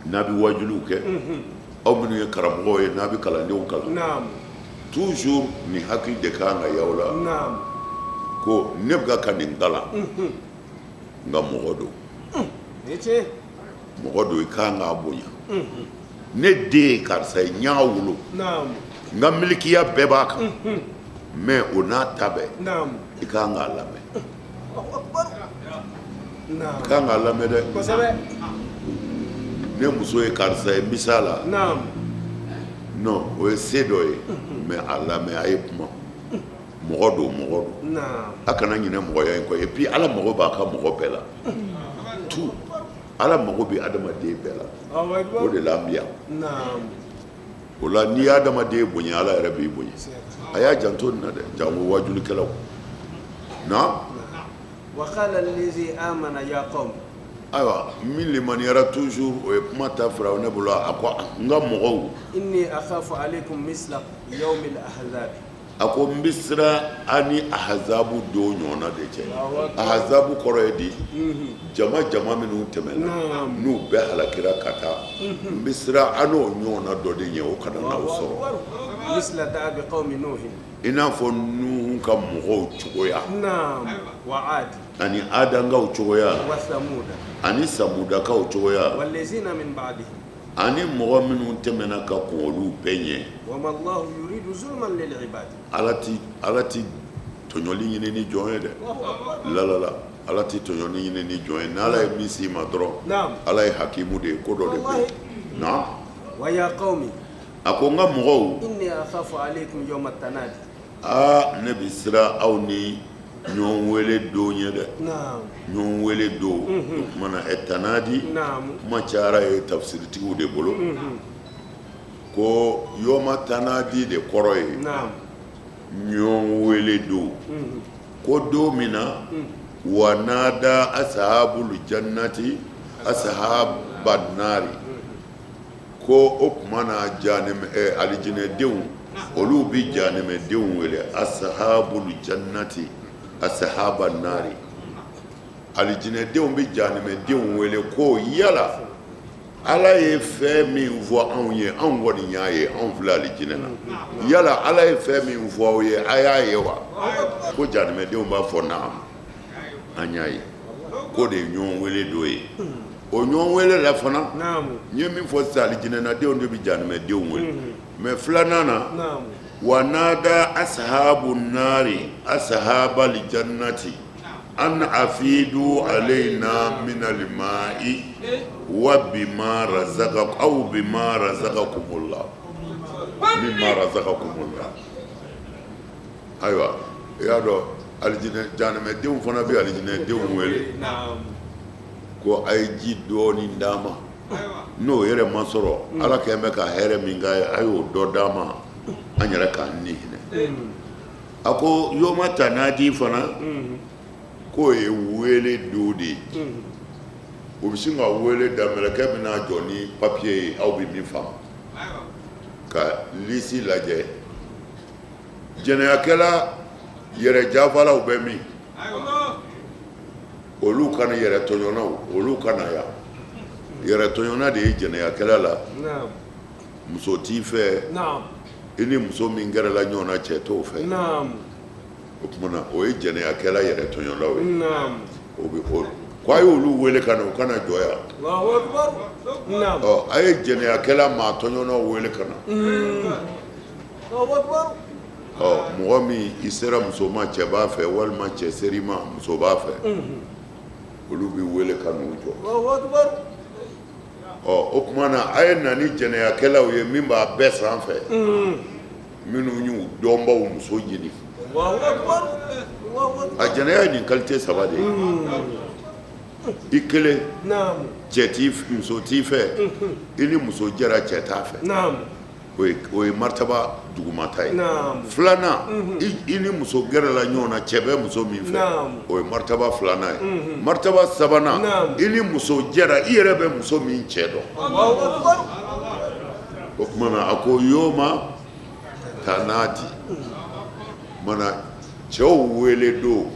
n'a bɛ wajuliw kɛ aw minnu ye karamɔgɔw ye n'a bɛ kalandenw kalan toujours nin hakili de ka kan ka y'aw la ko ne bɛ ka nin kalan nka mɔgɔ don mɔgɔ don i ka kan k'a bonya ne den ye karisa ye n y'a wolo n ka milikiya bɛɛ b'a kan mais o n'a ta bɛɛ i ka kan k'a lamɛn i ka kan k'a lamɛn dɛ ne muso ye karisa ye misal la non o ye se dɔ ye mais a lamɛn a ye kuma mɔgɔ don mɔgɔ don a kana ɲinɛ mɔgɔya in kɔ et puis ala mago b'a ka mɔgɔ bɛɛ la tout ala mago bɛ adamaden bɛɛ la o de la an bɛ yan o la n'i ye adamaden bonya ala yɛrɛ b'i bonya a y'a janto nin na dɛ janko wajulikɛlaw na ayiwa min limaniyara toujours o ye kuma ta firawunɛ bolo a ko n ka mɔgɔw A ko n bɛ siran a ni ahazabu don ɲɔgɔnna de cɛ ahazabu kɔrɔ ye di jama jama minnu tɛmɛna n'u bɛɛ halakira ka taa n bɛ siran a n'o ɲɔgɔnna dɔ de ɲɛ o kana n'aw sɔrɔ i n'a fɔ Nuhu ka mɔgɔw cogoya ani adankaw cogoya ani samudakaw cogoya Ani mɔgɔ minnu tɛmɛna ka kɔn olu bɛɛ ɲɛ ala tɛ tɔɲɔli ɲini ni jɔn ye dɛ lalala ala tɛ tɔɲɔli ɲini ni jɔn ye n'ala ye min s'i ma dɔrɔn ala ye hakimu de ye ko dɔ de bɛ yen a ko n ka mɔgɔw Aa ne bɛ siran aw ni ɲɔgɔn wele don ɲɛ dɛ ɲɔgɔn wele don o tuma na ɛ tanadi kuma cayara ye tafisiritigiw de bolo ko yɔma tanadi de kɔrɔ ye ɲɔgɔn wele don ko don min na wa nada asahabul jannati asahaban nari ko o tuma na alijinɛdenw olu bɛ jahanɛmɛdenw wele asahabul jannati asahaban nari alijinɛdenw bɛ jahanɛmɛdenw wele ko yala ala ye fɛn min fɔ anw ye anw kɔni y'a ye anw filɛ alijinɛ na yala ala ye fɛn min fɔ aw ye a y'a ye wa ko jahanɛmɛdenw b'a fɔ naam an y'a ye k'o de ye ɲɔgɔn wele don ye o ɲɔgɔn wele la fana n ye min fɔ sisan alijinɛnadenw de bɛ jahanɛmɛdenw wele mais filanan na wa nada asahabu nari asahabal jannati an afidu alayna minal ma'i wa bima razaka aw bima razakakumullah mimma razakakumullah ayiwa i y'a dɔn alijinɛ jahanɛmɛdenw fana bɛ alijinɛdenw wele ko a ye ji dɔɔni d'an ma n'o yɛrɛ ma sɔrɔ ala kɛlen bɛ ka hɛrɛ min k'a ye a y'o dɔ d'an ma an yɛrɛ k'an ni hinɛ a ko yɔma tanadi fana k'o ye wele don de ye. U bɛ sin ka wele da, mɛlɛkɛ bɛna jɔ ni papier ye, aw bɛ min faamu, ka lisi lajɛ. Jɛnɛyakɛla yɛrɛ jafalaw bɛ min? Olu ka na. Yɛrɛ tɔɲɔnaw, olu ka na yan. Yɛrɛ tɔɲɔna de ye jɛnɛyakɛla la. Muso t'i fɛ, i ni muso min gɛrɛla ɲɔgɔn na, cɛ t'o fɛ. O tuma na, o ye jɛnɛyakɛla yɛrɛ tɔɲɔlaw ye. O bɛ o ko a y'olu wele ka na, u ka na jɔ yan. Ɔ, a ye jɛnɛyakɛla maa tɔɲɔnaw wele ka na. Ɔ, mɔgɔ min i sera muso ma, cɛ b'a fɛ, walima cɛ ser'i ma, muso b'a fɛ, olu bɛ wele ka n'u jɔ. Ɔ, o tuma na, a ye na ni jɛnɛyakɛlaw ye min b'a bɛɛ sanfɛ, minnu y'u dɔnbaw muso ɲini. A jɛnɛya ye nin qualité saba de ye: i kelen, cɛ t'i, muso t'i fɛ, i ni muso jɛra, cɛ t'a fɛ, o ye martaba dugumata ye. Filanan, i ni muso gɛrɛla ɲɔgɔn na, cɛ bɛ muso min fɛ, o ye martaba filanan ye. Martaba sabanan, i ni muso jɛra, i yɛrɛ bɛ muso min cɛ dɔn. O tuma na, a ko yoma tanadi mana cɛw wele don,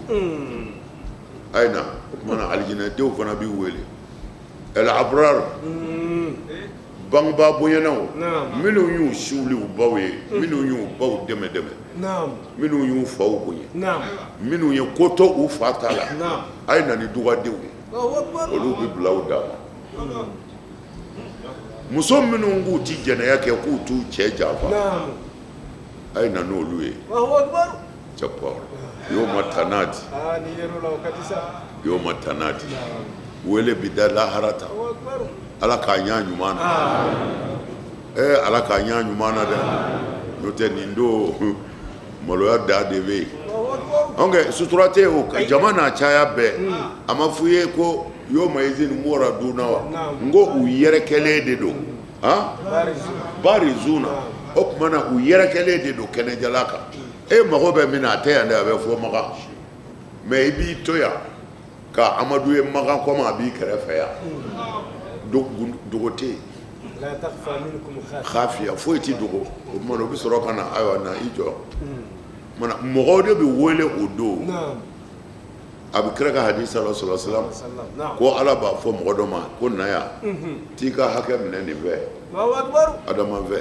a ye na. O tuma na, alijinɛdenw fana b'i wele, el abrar, bangebaa bonyanaw, minnu y'u siwili u baw ye, minnu y'u baw dɛmɛ dɛmɛ, minnu y'u faw bonya, minnu ye ko to u fa ta la, a ye na ni dugadenw ye. Olu bɛ bila u dama. Muso minnu k'u ti jɛnɛya kɛ, k'u t'u cɛ janfa, a ye na n'olu ye. Cɛpɔ yoma tanadi, yoma tanadi, wele bi da lahara ta. Ala k'a ɲa ɲuman na. Ala k'a ɲa ɲuman na dɛ, n'o tɛ nin don maloya da de bɛ yen. Ok, sutura tɛ o jama n'a caya bɛɛ. A ma f'u ye ko yoma izin muraduna wa? N ko u yɛrɛkɛlen de don, han, barizuna. O tuma na, u yɛrɛkɛlen de don kɛnɛjala kan. E mago bɛ min na, a tɛ yan dɛ, a bɛ fɔ Makan. Mais i b'i to yan ka Amadu ye Makan kɔma, a b'i kɛrɛfɛ yan, dogo tɛ yen, xafiya foyi tɛ dogo. O tuma na, o bɛ sɔrɔ ka na. Ayiwa, na i jɔ. Mɔgɔw de bɛ wele o don. A bɛ kira ka hadisa la, sɔrɔ salam, ko Ala b'a fɔ mɔgɔ dɔ ma ko na yan, t'i ka hakɛ minɛ nin fɛ, Adama fɛ.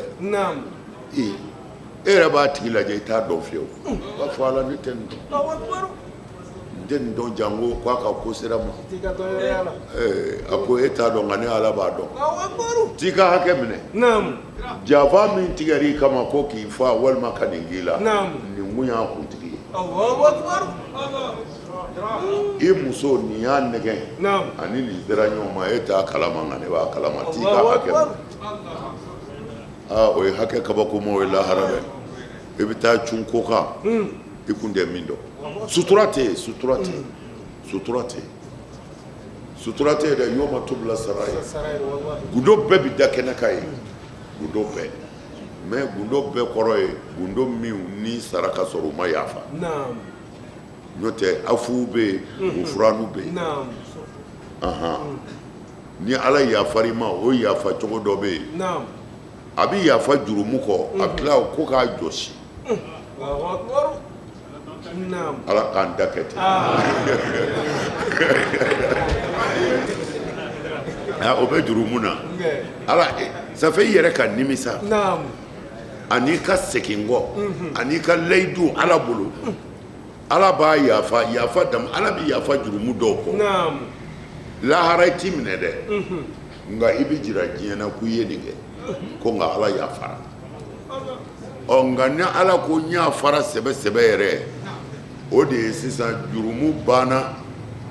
E yɛrɛ b'a tigi lajɛ, i t'a dɔn fiyewu. I b'a fɔ Ala, ne tɛ nin dɔn, n tɛ nin dɔn, janko k'a ka ko sera ma. A ko e t'a dɔn, nka ne Ala b'a dɔn. T'i ka hakɛ minɛ, janfa min tigɛra i kama ko k'i fa walima ka nin k'i la, nin kun y'a kuntigi ye. I muso nin y'a nɛgɛn ani nin sera ɲɔgɔn ma, e t'a kalama, nka ne b'a kalama. T'i ka hakɛ minɛ. Aa, o ye hakɛ kabakomaw ye lahara dɛ. I bɛ taa cun ko kan i kun tɛ min dɔn. Sutura tɛ yen, sutura tɛ yen, sutura tɛ yen, sutura tɛ yen dɛ. Yoma tubila sarayi, gundo bɛɛ bɛ da kɛnɛ kan yen, gundo bɛɛ. Mais gundo bɛɛ kɔrɔ ye gundo min ni sara ka sɔrɔ u ma yafa. N'o tɛ, afu bɛ yen, gufuranu bɛ yen. Ni Ala yafar'i ma, o yafa cogo dɔ bɛ yen, a bɛ yafa jurumu kɔ, a bɛ tila ko k'a jɔsi. Ala k'an da kɛ ten. O bɛ jurumu na, Ala ça fait i yɛrɛ ka nimisa ani ka segin kɔ ani ka layidu Ala bolo. Ala b'a yafa, yafa dama. Ala bɛ yafa jurumu dɔw kɔ lahara, i t'i minɛ dɛ, nka i bɛ jira diɲɛ na ko i ye nin kɛ ko, nka Ala yafara. Ɔ, nka ni Ala ko n yafara sɛbɛ sɛbɛ yɛrɛ, o de ye sisan jurumu banna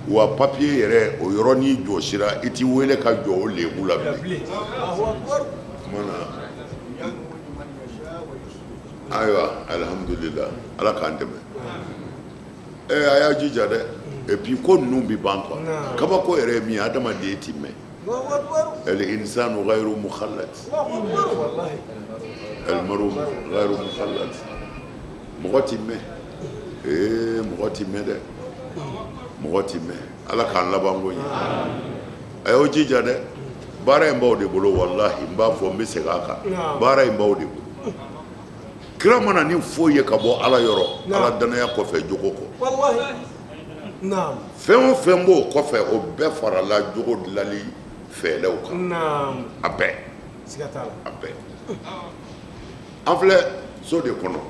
wa papiye yɛrɛ, o yɔrɔnin jɔsira, i t'i wele ka jɔ o lebu la bilen. Tuma na, ayiwa, alihamudulila, Ala k'an dɛmɛ. A y'a jija dɛ. Et puis ko ninnu bɛ ban quoi. Kabako yɛrɛ ye min ye, adamaden ti mɛn. El insanu ghayru mukhallad, el maru ghayru mukhallad. Mɔgɔ ti mɛn, ee, mɔgɔ ti mɛn dɛ, mɔgɔ ti mɛn. Ala k'an laban ko ɲɛ. A y'aw jija dɛ, baara in b'aw de bolo. Walahi, n b'a fɔ, n bɛ segin a kan, baara in b'aw de bolo. Kira ma na ni foyi ye ka bɔ Ala yɔrɔ, Ala danaya kɔfɛ, jogo kɔ. Fɛn o fɛn b'o kɔfɛ, o bɛɛ farala jogo dilanli fɛɛrɛw kan. A bɛɛ, a bɛɛ. An filɛ so de kɔnɔ,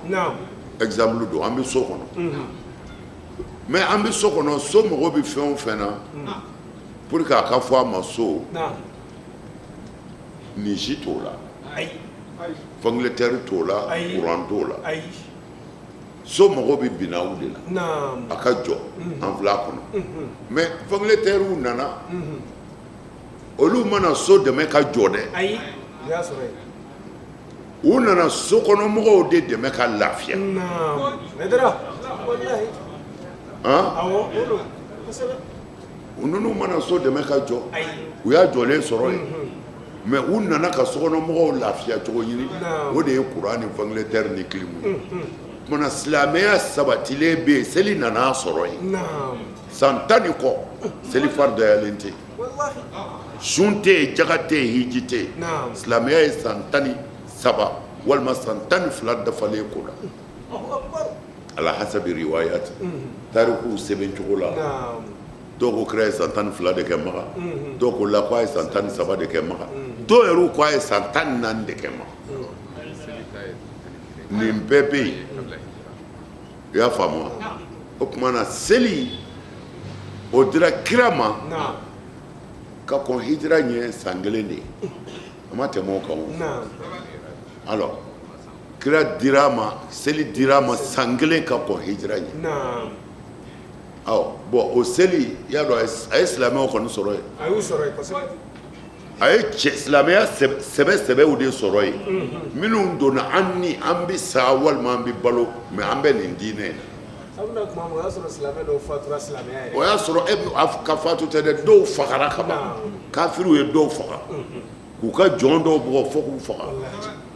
exemple don. An bɛ so kɔnɔ, mais an bɛ so kɔnɔ, so mago bɛ fɛn o fɛn na pour que a ka fɔ a ma so, nin si t'o la. Ventilateur t'o la, courant t'o la. So mago bɛ binaw de la a ka jɔ. An filɛ a kɔnɔ, mais ventilateurw nana, olu ma na so dɛmɛ ka jɔ dɛ. U nana so kɔnɔmɔgɔw de dɛmɛ ka lafiya. Han, ninnu ma na so dɛmɛ ka jɔ, u y'a jɔlen sɔrɔ yen, mais u nana ka sokɔnɔmɔgɔw lafiya cogo ɲini. O de ye courant ni ventilateur ni clim ye. Tuma silamɛya sabatilen bɛ yen, seli nana sɔrɔ yen. San 10 ni kɔ, seli faridayalen tɛ yen, sun tɛ yen, jaga tɛ yen, hiji tɛ yen. Silamɛya ye san 13 walima san 12 dafalen ko la, ala hasabi riwayat, tarikuw sɛbɛn cogo la. Dɔw ko kira ye san 12 de kɛ Maka, dɔw ko la ko a ye san 13 de kɛ Maka, dɔw yɛrɛ ko a ye san 14 de kɛ Maka. Nin bɛɛ bɛ yen, i y'a faamu wa? O tuma na, seli o dira kira ma ka kɔn hijira ɲɛ san kelen de ye, a ma tɛmɛ o kan. O alors, kira dira a ma, seli dira a ma san kelen ka kɔn hijira ɲɛ. Awɔ, bon, o seli, i y'a dɔn, a ye silamɛw kɔni sɔrɔ yen. A y'u sɔrɔ yen kosɛbɛ. A ye cɛ silamɛya sɛbɛ sɛbɛw de sɔrɔ yen, minnu donna an ni an bɛ sa walima an bɛ balo, mais an bɛ nin diinɛ in na. A bɛna kuma min, o y'a sɔrɔ silamɛ dɔw fatura silamɛya yɛrɛ. O y'a sɔrɔ e bɛ ka fatu tɛ dɛ, dɔw fagara ka ban. Kafiriw ye dɔw faga k'u ka jɔn dɔw bugɔ fo k'u faga,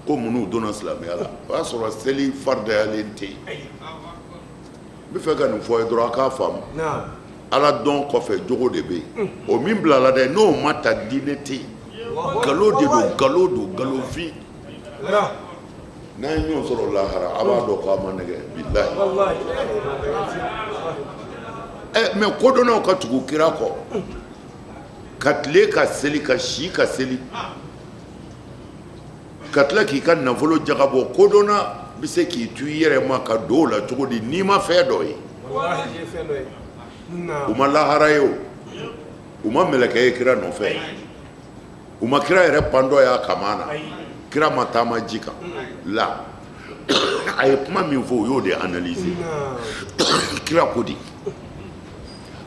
ko minnu donna silamɛya la. O y'a sɔrɔ seli faridayalen tɛ yen. N bɛ fɛ ka nin fɔ ye dɔrɔn, a k'a faamu. Ala dɔn kɔfɛ, jogo de bɛ yen. O min bilala dɛ, n'o ma ta, diinɛ tɛ yen. Nkalon de don, nkalon don, nkalonfin. N'an ye ɲɔgɔn sɔrɔ lahara, a b'a dɔn k'a ma nɛgɛ, bilahi. Ɛ, mais kodɔnnaw ka tugu kira kɔ, ka tile ka seli, ka si ka seli, ka tila k'i ka nafolo jaga bɔ, kodɔnna bɛ se k'i to i yɛrɛ ma ka don o la cogo di n'i ma fɛn dɔ ye? U ma lahara ye, o u ma mɛlɛkɛ ye kira nɔfɛ, u ma kira yɛrɛ pandɔ y'a kaman na, kira ma taama ji kan la. A ye kuma min fɔ, u y'o de analyser. Kira ko di?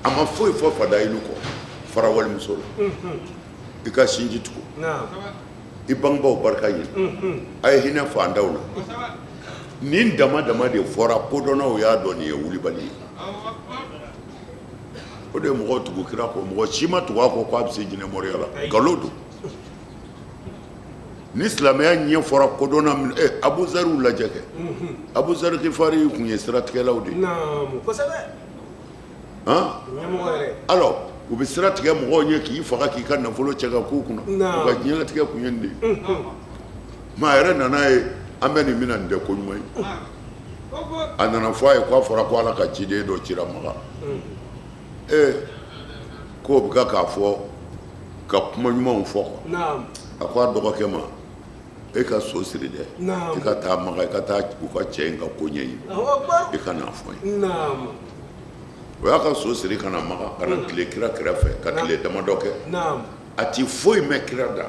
A ma foyi fɔ fadayilu kɔ, fara walimuso la, i ka sinji tugu, i bangebaw barika ɲini, a ye hinɛ fantanw na. Nin dama dama de fɔra, kodɔnnaw y'a dɔn nin ye wulibali ye. O de ye mɔgɔw tugu kira kɔ. Mɔgɔ si ma tugu a kɔ ko a bɛ se jinɛmɔriya la, nkalon don. Ni silamɛya ɲɛ fɔra kodɔnna min, ɛ, Abuzariw lajɛ kɛ. Abuzari Kifari tun ye siratigɛlaw de ye. Han, alors u bɛ sira tigɛ mɔgɔw ɲɛ k'i faga, k'i ka nafolo cɛ ka k'u kunna. U ka diɲɛlatigɛ kun ye nin de ye. Mais a yɛrɛ nana ye, an bɛ nin min na, nin tɛ ko ɲuman ye. A nana fɔ a ye k'a fɔra ko Ala ka ciden dɔ cira Maka, ee, k'o bɛ ka k'a fɔ ka kuma ɲumanw fɔ quoi. A ko a dɔgɔkɛ ma: e ka so siri dɛ, i ka taa Maka, i ka taa u ka cɛ in ka ko ɲɛɲini, i ka n'a fɔ n ye. O y'a ka so siri ka na Maka, ka na tile kira kɛrɛfɛ, ka tile damadɔ kɛ. A ti foyi mɛn kira da.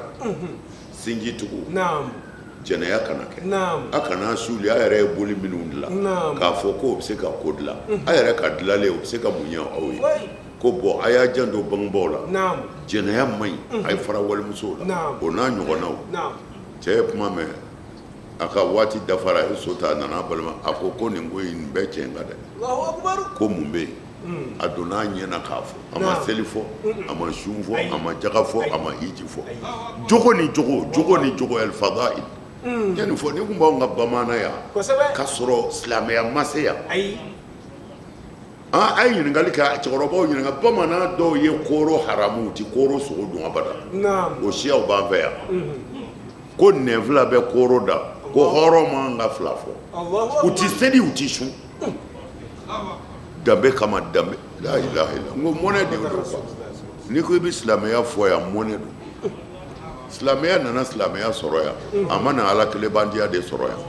Sinji tugu, jɛnɛya kana kɛ, a kana suli. A yɛrɛ ye boli minnu dilan k'a fɔ k'o bɛ se ka ko dilan, a yɛrɛ ka dilanlen, o bɛ se ka mun ɲɛ aw ye? Ko bɔn, a y'a janto bangebaaw la, jɛnɛya man ɲi, a ye fara walimusow la, o n'a ɲɔgɔnnaw. Cɛ ye kuma mɛn, a ka waati dafara, a ye so ta, a nana a balima, a ko ko nin ko in, nin bɛɛ tiɲɛ kan dɛ. Ko mun bɛ yen? A donna a ɲɛ na k'a fɔ. A ma seli fɔ, a ma sun fɔ, a ma jaga fɔ, a ma hiji fɔ. Jogo ni jogo, jogo ni jogo, alfadail. N ye nin fɔ, ni kun b'anw ka bamanan yan ka sɔrɔ silamɛya ma se yan. A ye ɲininkali kɛ, cɛkɔrɔbaw ɲininka. Bamanan dɔw ye kooro haramu, u tɛ kooro sogo dun abada. O siyaw b'an fɛ yan ko nɛn fila bɛ kooro da, ko hɔrɔn man ka fila fɔ. U tɛ seli, u tɛ sun, danbe kama. Danbe, la ilaha illa. N ko mɔnɛ de don quoi. N'i ko i bɛ silamɛya fɔ yan, mɔnɛ don. Silamɛya nana silamɛya sɔrɔ yan, a ma na ala kelenbantiya de sɔrɔ yan.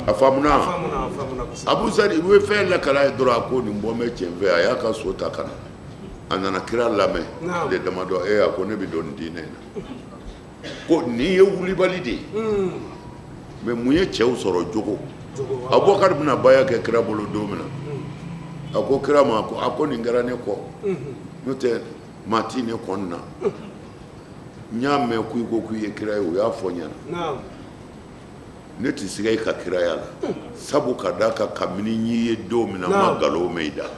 A faamuna? Abuzari, u ye fɛn lakala ye dɔrɔn, a ko nin bɔ bɛ cɛn fɛ. A y'a ka so ta ka na, a nana kira lamɛn tile damadɔ. E, a ko ne bɛ don nin diinɛ in na. Ko nin ye wulibali de ye. Mais mun ye cɛw sɔrɔ? Jogo. Abubakar bɛna baya kɛ kira bolo don min na, a ko kira ma ko a ko nin kɛra ne kɔ, n'o tɛ maa ti ne kɔn na. N y'a mɛn ko i ko k'i ye kira ye, o y'a fɔ n ɲɛna. Ne tɛ siga i ka kiraya la, sabu ka d'a kan kabini n y'i ye don min na, n ma nkalon mɛn i da.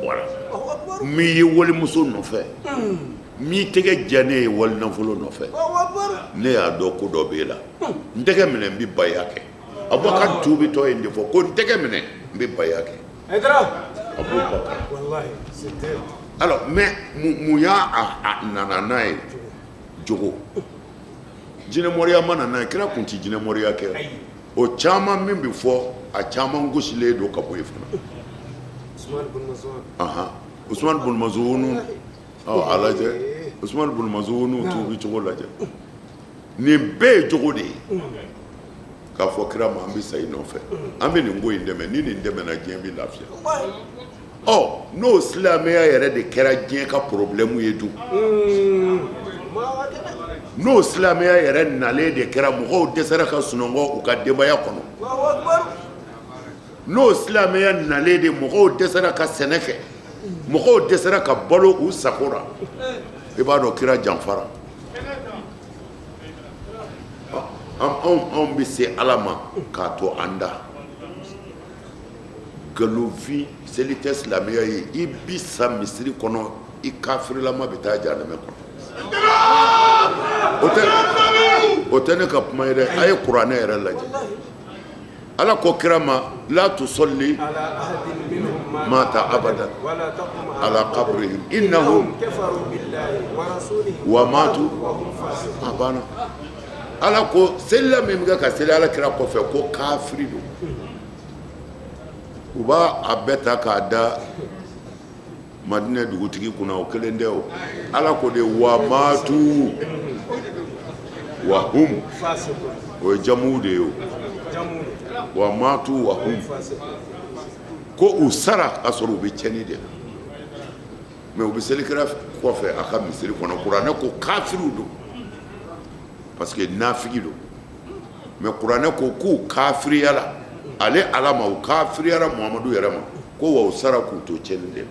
Voilà, n m'i ye walimuso nɔfɛ, n m'i tɛgɛ diya ne ye wali nafolo nɔfɛ. Ne y'a dɔn ko dɔ b'e la. N tɛgɛ minɛ, n bɛ baya kɛ. Abubakar tuubitɔ ye nin de fɔ ko n tɛgɛ minɛ, n bɛ baya kɛ. Abubakar. Alors, mais mun y'a a nana n'a ye? Jogo. Jinɛmoriya ma na n'a ye. Kira kun tɛ jinɛmoriya kɛ. O caman min bɛ fɔ, a caman gosilen don ka bɔ yen fana. Usumani bun Mazunu, a lajɛ, Usumani bun Mazunu tuubi cogo lajɛ. Nin bɛɛ ye jogo de ye. K'a fɔ kira ma, an bɛ sa i nɔfɛ, an bɛ nin ko in dɛmɛ. Ni nin dɛmɛna, diɲɛ bɛ lafiya. Ɔ, n'o silamɛya yɛrɛ de kɛra diɲɛ ka problème ye dun, n'o silamɛya yɛrɛ nalen de kɛra mɔgɔw dɛsɛra ka sunɔgɔ u ka denbaya kɔnɔ, n'o silamɛya nalen de mɔgɔw dɛsɛra ka sɛnɛ kɛ, mɔgɔw dɛsɛra ka balo u sago la, i b'a dɔn kira janfara. Anw bɛ se Ala ma k'a to an da nkalonfin. Seli tɛ silamɛya ye. I bi sa misiri kɔnɔ, i kafirilama bɛ taa jahanamɛ kɔnɔ. O tɛ ne ka kuma ye dɛ. A ye kuranɛ yɛrɛ lajɛ. Ala ko kira ma la tusalli mata abadan ala qabrihim innahum wa matu. A banna. Ala ko selila min bɛ kɛ ka seli ala kira kɔfɛ, ko kafiri don. U b'a a bɛɛ ta k'a da Madinɛ dugutigi kunna. O kelen tɛ. O Ala ko de wa matu wa hum, o ye jamu de ye. O wa matu wa hum, ko u sara ka sɔrɔ u bɛ tiɲɛni de la, mais u bɛ seli kira kɔfɛ a ka misiri kɔnɔ. Kuranɛ ko kafiriw don, parce que nafigi don. Mais kuranɛ ko k'u kafiriyala ale Ala ma, u kafiriyara Muhamadu yɛrɛ ma, ko wa u sara k'u to tiɲɛni de la.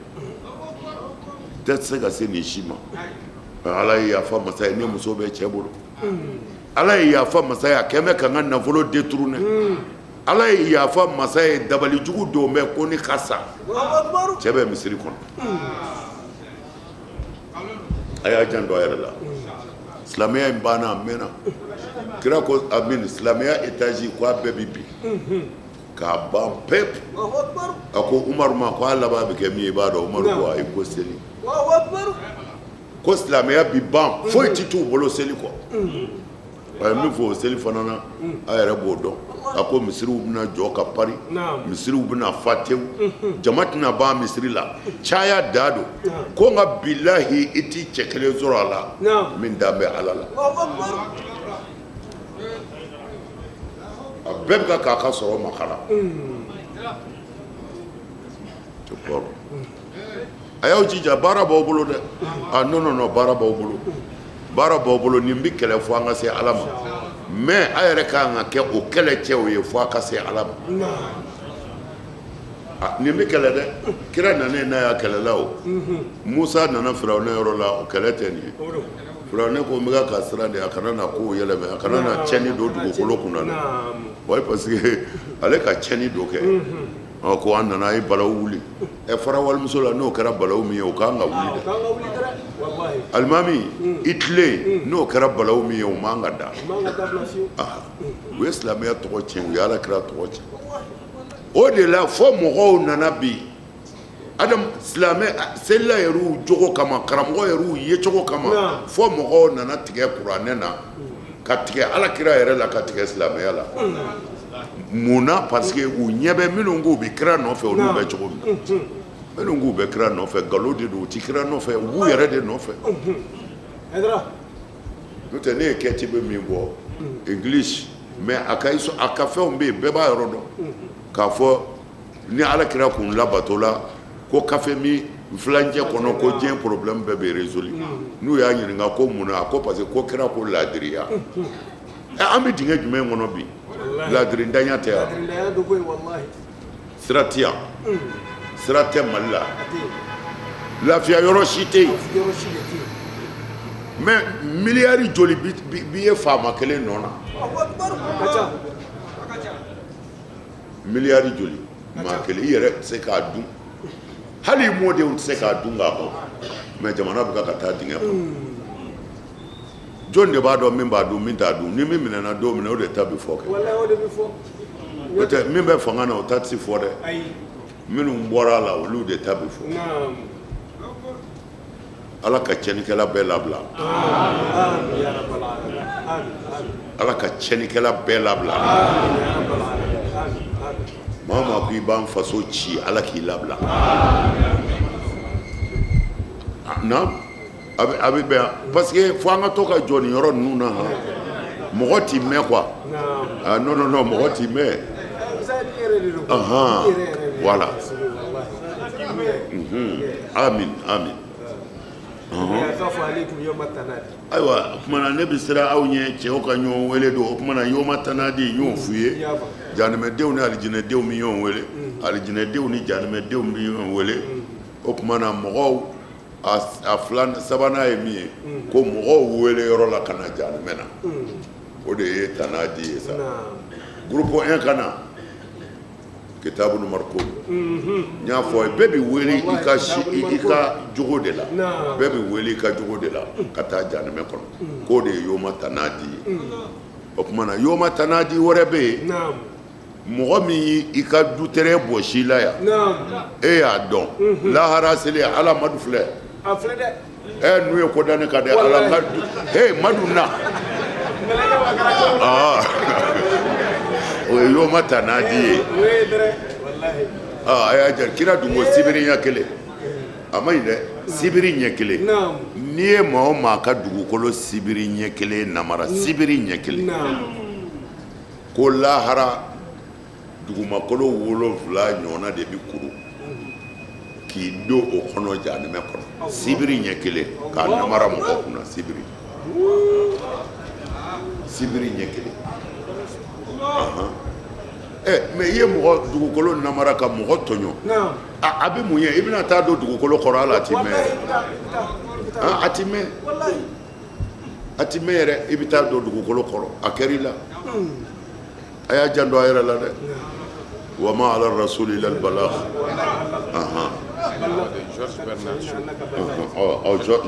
Tɛ se ka se nin si ma. Ala ye yafa masa ye, ne muso bɛ cɛ bolo. Ala ye yafa masa ye, a kɛn bɛ ka n ka nafolo détourner. Ala ye yafa masa ye, dabalijugu don bɛ ko ne ka sa. Cɛ bɛ misiri kɔnɔ. A y'a janto a yɛrɛ la. Silamɛya in banna, a mɛnna. Kira ko amin, silamɛya étage ko a bɛɛ bɛ bin k'a ban pewu. A ko Umaru ma ko a laban bɛ kɛ min ye, i b'a dɔn? Umaru ko ayi. Ko seli, ko silamɛya bi ban, foyi ti t'u bolo seli kɔ. A ye min fɔ o seli fana na, a yɛrɛ b'o dɔn. A ko misiriw bɛna jɔ ka pari, misiriw bɛna fa tewu, jama tɛna ban misiri la, caya da don. Ko nka bilahi, i ti cɛ kelen sɔrɔ a la min dan bɛ Ala la. A bɛɛ bɛ ka k'a ka sɔrɔ makala. A y'aw jija, baara b'aw bolo dɛ. Ah non, non, non, baara b'aw bolo, baara b'aw bolo. Nin bɛ kɛlɛ fo an ka se Ala ma, mais a yɛrɛ ka kan ka kɛ o kɛlɛ cɛw ye fo a ka se Ala ma. Nin bɛ kɛlɛ dɛ. Kira nanen n'a y'a kɛlɛla. O Musa nana Firawuna yɔrɔ la, o kɛlɛ tɛ nin ye. Firawuna ko n bɛ ka siran de, a kana na kow yɛlɛmɛ, a kana na tiɲɛni don dugukolo kunna dɛ. Wa parce que ale ka tiɲɛni dɔ kɛ. Ɔ, ko an nana, a ye balawu wuli. Ɛ, fara walimuso la, n'o kɛra balawu min ye, o kan ka wuli dɛ. Alimami, i tilen, n'o kɛra balawu min ye, o man ka da. U ye silamɛya tɔgɔ tiɲɛ, u ye Ala kira tɔgɔ tiɲɛ. O de la fo mɔgɔw nana bi adam silamɛ selila yɛrɛw jogo kama, karamɔgɔ yɛrɛw yecogo kama, fo mɔgɔw nana tigɛ kuranɛ na, ka tigɛ ala kira yɛrɛ la, ka tigɛ silamɛya la. Mun na? Parce que u ɲɛ bɛ minnu k'u bɛ kira nɔfɛ, olu bɛ cogo min na. Minnu k'u bɛ kira nɔfɛ, nkalon de don, u ti kira nɔfɛ, u b'u yɛrɛ de nɔfɛ. N'o tɛ, ne ye kɛtibe min bɔ English, mais a ka fɛnw bɛ yen, bɛɛ b'a yɔrɔ dɔn k'a fɔ ni ala kira kun labato la, ko kafe min filancɛ kɔnɔ, ko diɲɛ problème bɛɛ bɛ résolu. N'u y'a ɲininka ko mun na, a ko parce que ko kira ko laadiriya. An bɛ dingɛ jumɛn kɔnɔ bi? Ladirintanya tɛ yan, sira tɛ yan, sira tɛ Mali la, lafiya yɔrɔ si tɛ yen. Mais miliyari joli bi ye faama kelen nɔ na? Miliyari joli maa kelen, i yɛrɛ tɛ se k'a dun, hali i mɔdenw tɛ se k'a dun k'a ban. Mais jamana bɛ ka taa dingɛ kɔnɔ. Jɔn de b'a dɔn min b'a dun, min t'a dun? Ni min minɛna don min na, o de ta bɛ fɔ kɛ. N'o tɛ, min bɛ fanga na, o ta tɛ se fɔ dɛ. Minnu bɔra a la, olu de ta bɛ fɔ. Ala ka tiɲɛnikɛla bɛɛ labila, Ala ka tiɲɛnikɛla bɛɛ labila. Maa maa ko i b'an faso ci, Ala k'i labila. Na a bɛ bɛn, parce que fo an ka to ka jɔ nin yɔrɔ ninnu na. Han, mɔgɔ t'i mɛn quoi. Ah non non non, mɔgɔ t'i mɛn. Ahan, voilà. Amin amin. Ayiwa, o tuma na ne bɛ siran aw ɲɛ, cɛw ka ɲɔgɔn wele don. O tuma na yoma tanadi, n y'o f'u ye. Janimɛdenw ni alijinɛdenw bɛ ɲɔgɔn wele, alijinɛdenw ni janimɛdenw bɛ ɲɔgɔn wele. O tuma na mɔgɔw a filan sabanan ye min ye, ko mɔgɔw wele yɔrɔ la ka na janimɛ na, o de ye tanadi ye sa. Groupe 1 ka na kitabul marqum. N y'a fɔ bɛɛ bɛ wele i ka si i ka jogo de la, bɛɛ bɛ wele i ka jogo de la ka taa janimɛ kɔnɔ, k'o de ye yoma tanadi ye. O tuma na yoma tanadi wɛrɛ bɛ yen. Mɔgɔ min y'i ka dutɛrɛn bɔsi i la yan, e y'a dɔn lahara seli, Ala, Madu filɛ ɛ, n'u ye ko da ne kan dɛ, Ala n ka du, he Madu na. Aa, o ye yoma tanadi ye. A y'a jɛ, kira dun ko sibiri ɲɛ kelen a ma ɲi dɛ, sibiri ɲɛ kelen. N'i ye maa o maa ka dugukolo sibiri ɲɛ kelen namara, sibiri ɲɛ kelen, ko lahara dugumakolo 7 ɲɔgɔnna de bɛ kuru k'i don o kɔnɔ jahanamɛ kɔnɔ. Sibiri ɲɛ kelen k'a namara mɔgɔ kunna, sibiri sibiri ɲɛ kelen. Ɛ, mais i ye mɔgɔ dugukolo namara ka mɔgɔ tɔɲɔ, a bɛ mun ye? I bɛna taa don dugukolo kɔrɔ, hali a ti mɛn yɛrɛ, a ti mɛn, a ti mɛn yɛrɛ, i bɛ taa don dugukolo kɔrɔ. A kɛra i la, a y'a janto a yɛrɛ la dɛ. Wa ma ala rasuli illa albalagh.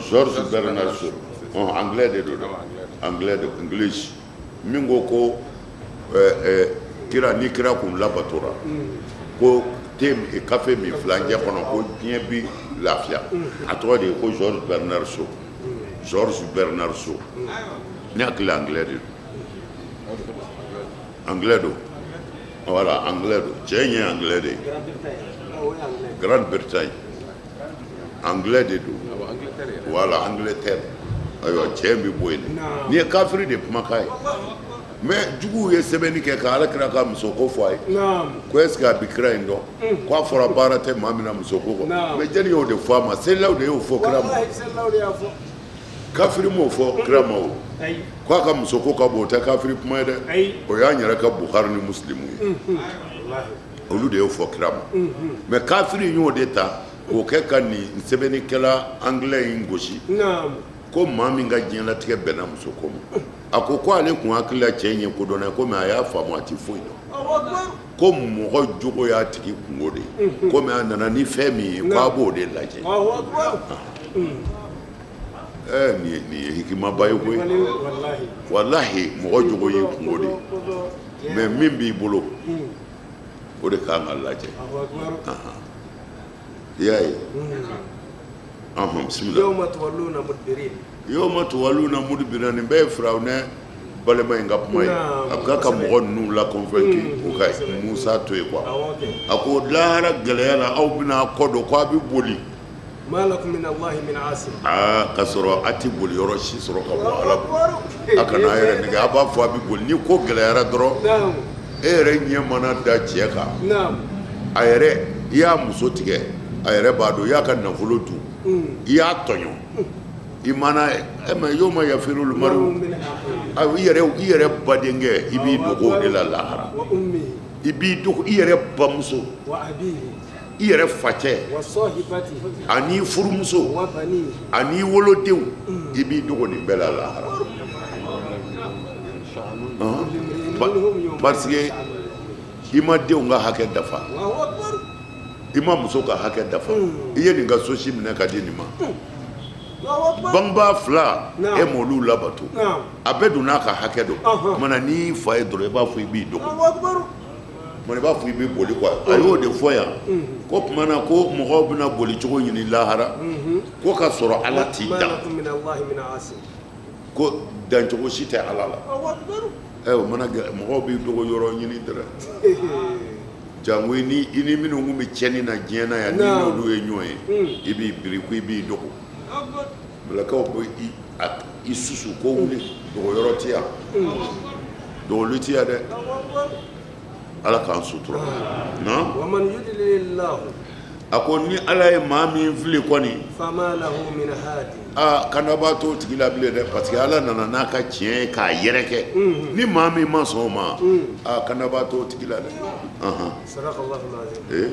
George Bernard Shaw, anglais de don dɛ, anglais de, English, min ko ko kira ni kira kun labatora, ko te kafe min filancɛ kɔnɔ, ko diɲɛ bi lafiya. A tɔgɔ de ye ko George Bernard Shaw, George Bernard Shaw. Ne hakili, anglais de don, anglais don, voilà, anglais don. Cɛ in ye anglais de ye, Grande-Bretagne, anglais de don, voilà, Angleterre. Ayiwa, cɛ in bɛ bɔ yen de. Nin ye kafiri de kumakan ye, mais juguw ye sɛbɛnni kɛ ka ala kira ka musoko fɔ a ye, ko est ce que a bɛ kira in dɔn, k'a fɔra baara tɛ maa min na musoko kɔ. Mais jɛni y'o de fɔ a ma? Selilaw de y'o fɔ kira ma, kafiri m'o fɔ kira ma. O k'a ka musoko ka bon, o tɛ kafiri kuma ye dɛ, o y'an yɛrɛ ka Bukhari ni Muslimu ye, olu de y'o fɔ kira ma. Mais kafiri y'o de ta k'o kɛ ka nin sɛbɛnnikɛla anglais in gosi, ko maa min ka diɲɛlatigɛ bɛnna musoko ma. A ko ko ale kun hakili la cɛ in ye kodɔnna ye, komi a y'a faamu a ti foyi dɔn, ko mɔgɔ jogo y'a tigi kungo de ye, komi a nana ni fɛn min ye, k'a b'o de lajɛ. Ɛɛ, nin ye hikimaba ye koyi, walahi. Mɔgɔ jogo y'i kungo de ye, mais min b'i bolo, O de kan ka lajɛ. I y'a ye, ɔhɔn, bisimila. Yawma tuwalluna mudbirin. Yawma tuwalluna mudbirin, nin bɛɛ ye Firawunɛ balima in ka kuma ye. A bɛ ka mɔgɔ ninnu la convaincu u ka Musa to yen quoi. A ko lahara gɛlɛya la, aw bɛna kɔ don ko a bɛ boli. Ma lakum min Allahi min asim. Aa, ka sɔrɔ a tɛ boli yɔrɔ si sɔrɔ ka bɔ Ala bolo. A kana a yɛrɛ nɛgɛ, a b'a fɔ a bɛ boli, ni ko gɛlɛyara dɔrɔn, e yɛrɛ ɲɛ mana da cɛ kan, a yɛrɛ, i y'a muso tigɛ, a yɛrɛ b'a dɔn, i y'a ka nafolo dun, i y'a tɔɲɔ, i mana e ma yawma yafirul maru, i yɛrɛ badenkɛ, i b'i dogo o de la lahara. I b'i dogo i yɛrɛ bamuso, i yɛrɛ facɛ, ani furumuso, ani wolodenw, i b'i dogo nin bɛɛ la lahara, parce que i ma denw ka hakɛ dafa, i ma muso ka hakɛ dafa, i ye nin ka sosi minɛ ka di nin ma, bangebaa fila, e m'olu labato. A bɛɛ dun n'a ka hakɛ don. Mana n'i fa ye dɔrɔn, i b'a fɔ i b'i dogo, mana i b'a fɔ i bɛ boli quoi. A y'o de fɔ yan ko tuma na ko mɔgɔw bɛna boli cogo ɲini lahara, ko ka sɔrɔ Ala t'i dan, ko dancogo si tɛ Ala la. Ɛ, o mana mɔgɔw b'i dogo yɔrɔ ɲini dɛrɛ, jango i ni i ni minnu kun bɛ tiɲɛni na diɲɛ na yan, ni n'olu ye ɲɔgɔn ye, i b'i biri ko i b'i dogo, mɛlɛkɛw bɛ i susu ko wuli, dogo yɔrɔ ti yan, dogoli ti yan dɛ. Ala k'an sutura na. A ko ni Ala ye maa min fili kɔni, aa, kandabaa t'o tigi la bilen dɛ, parce que Ala nana n'a ka tiɲɛ ye k'a yɛrɛkɛ. Ni maa min ma sɔn o ma, aa, kandabaa t'o tigi la dɛ. Ee.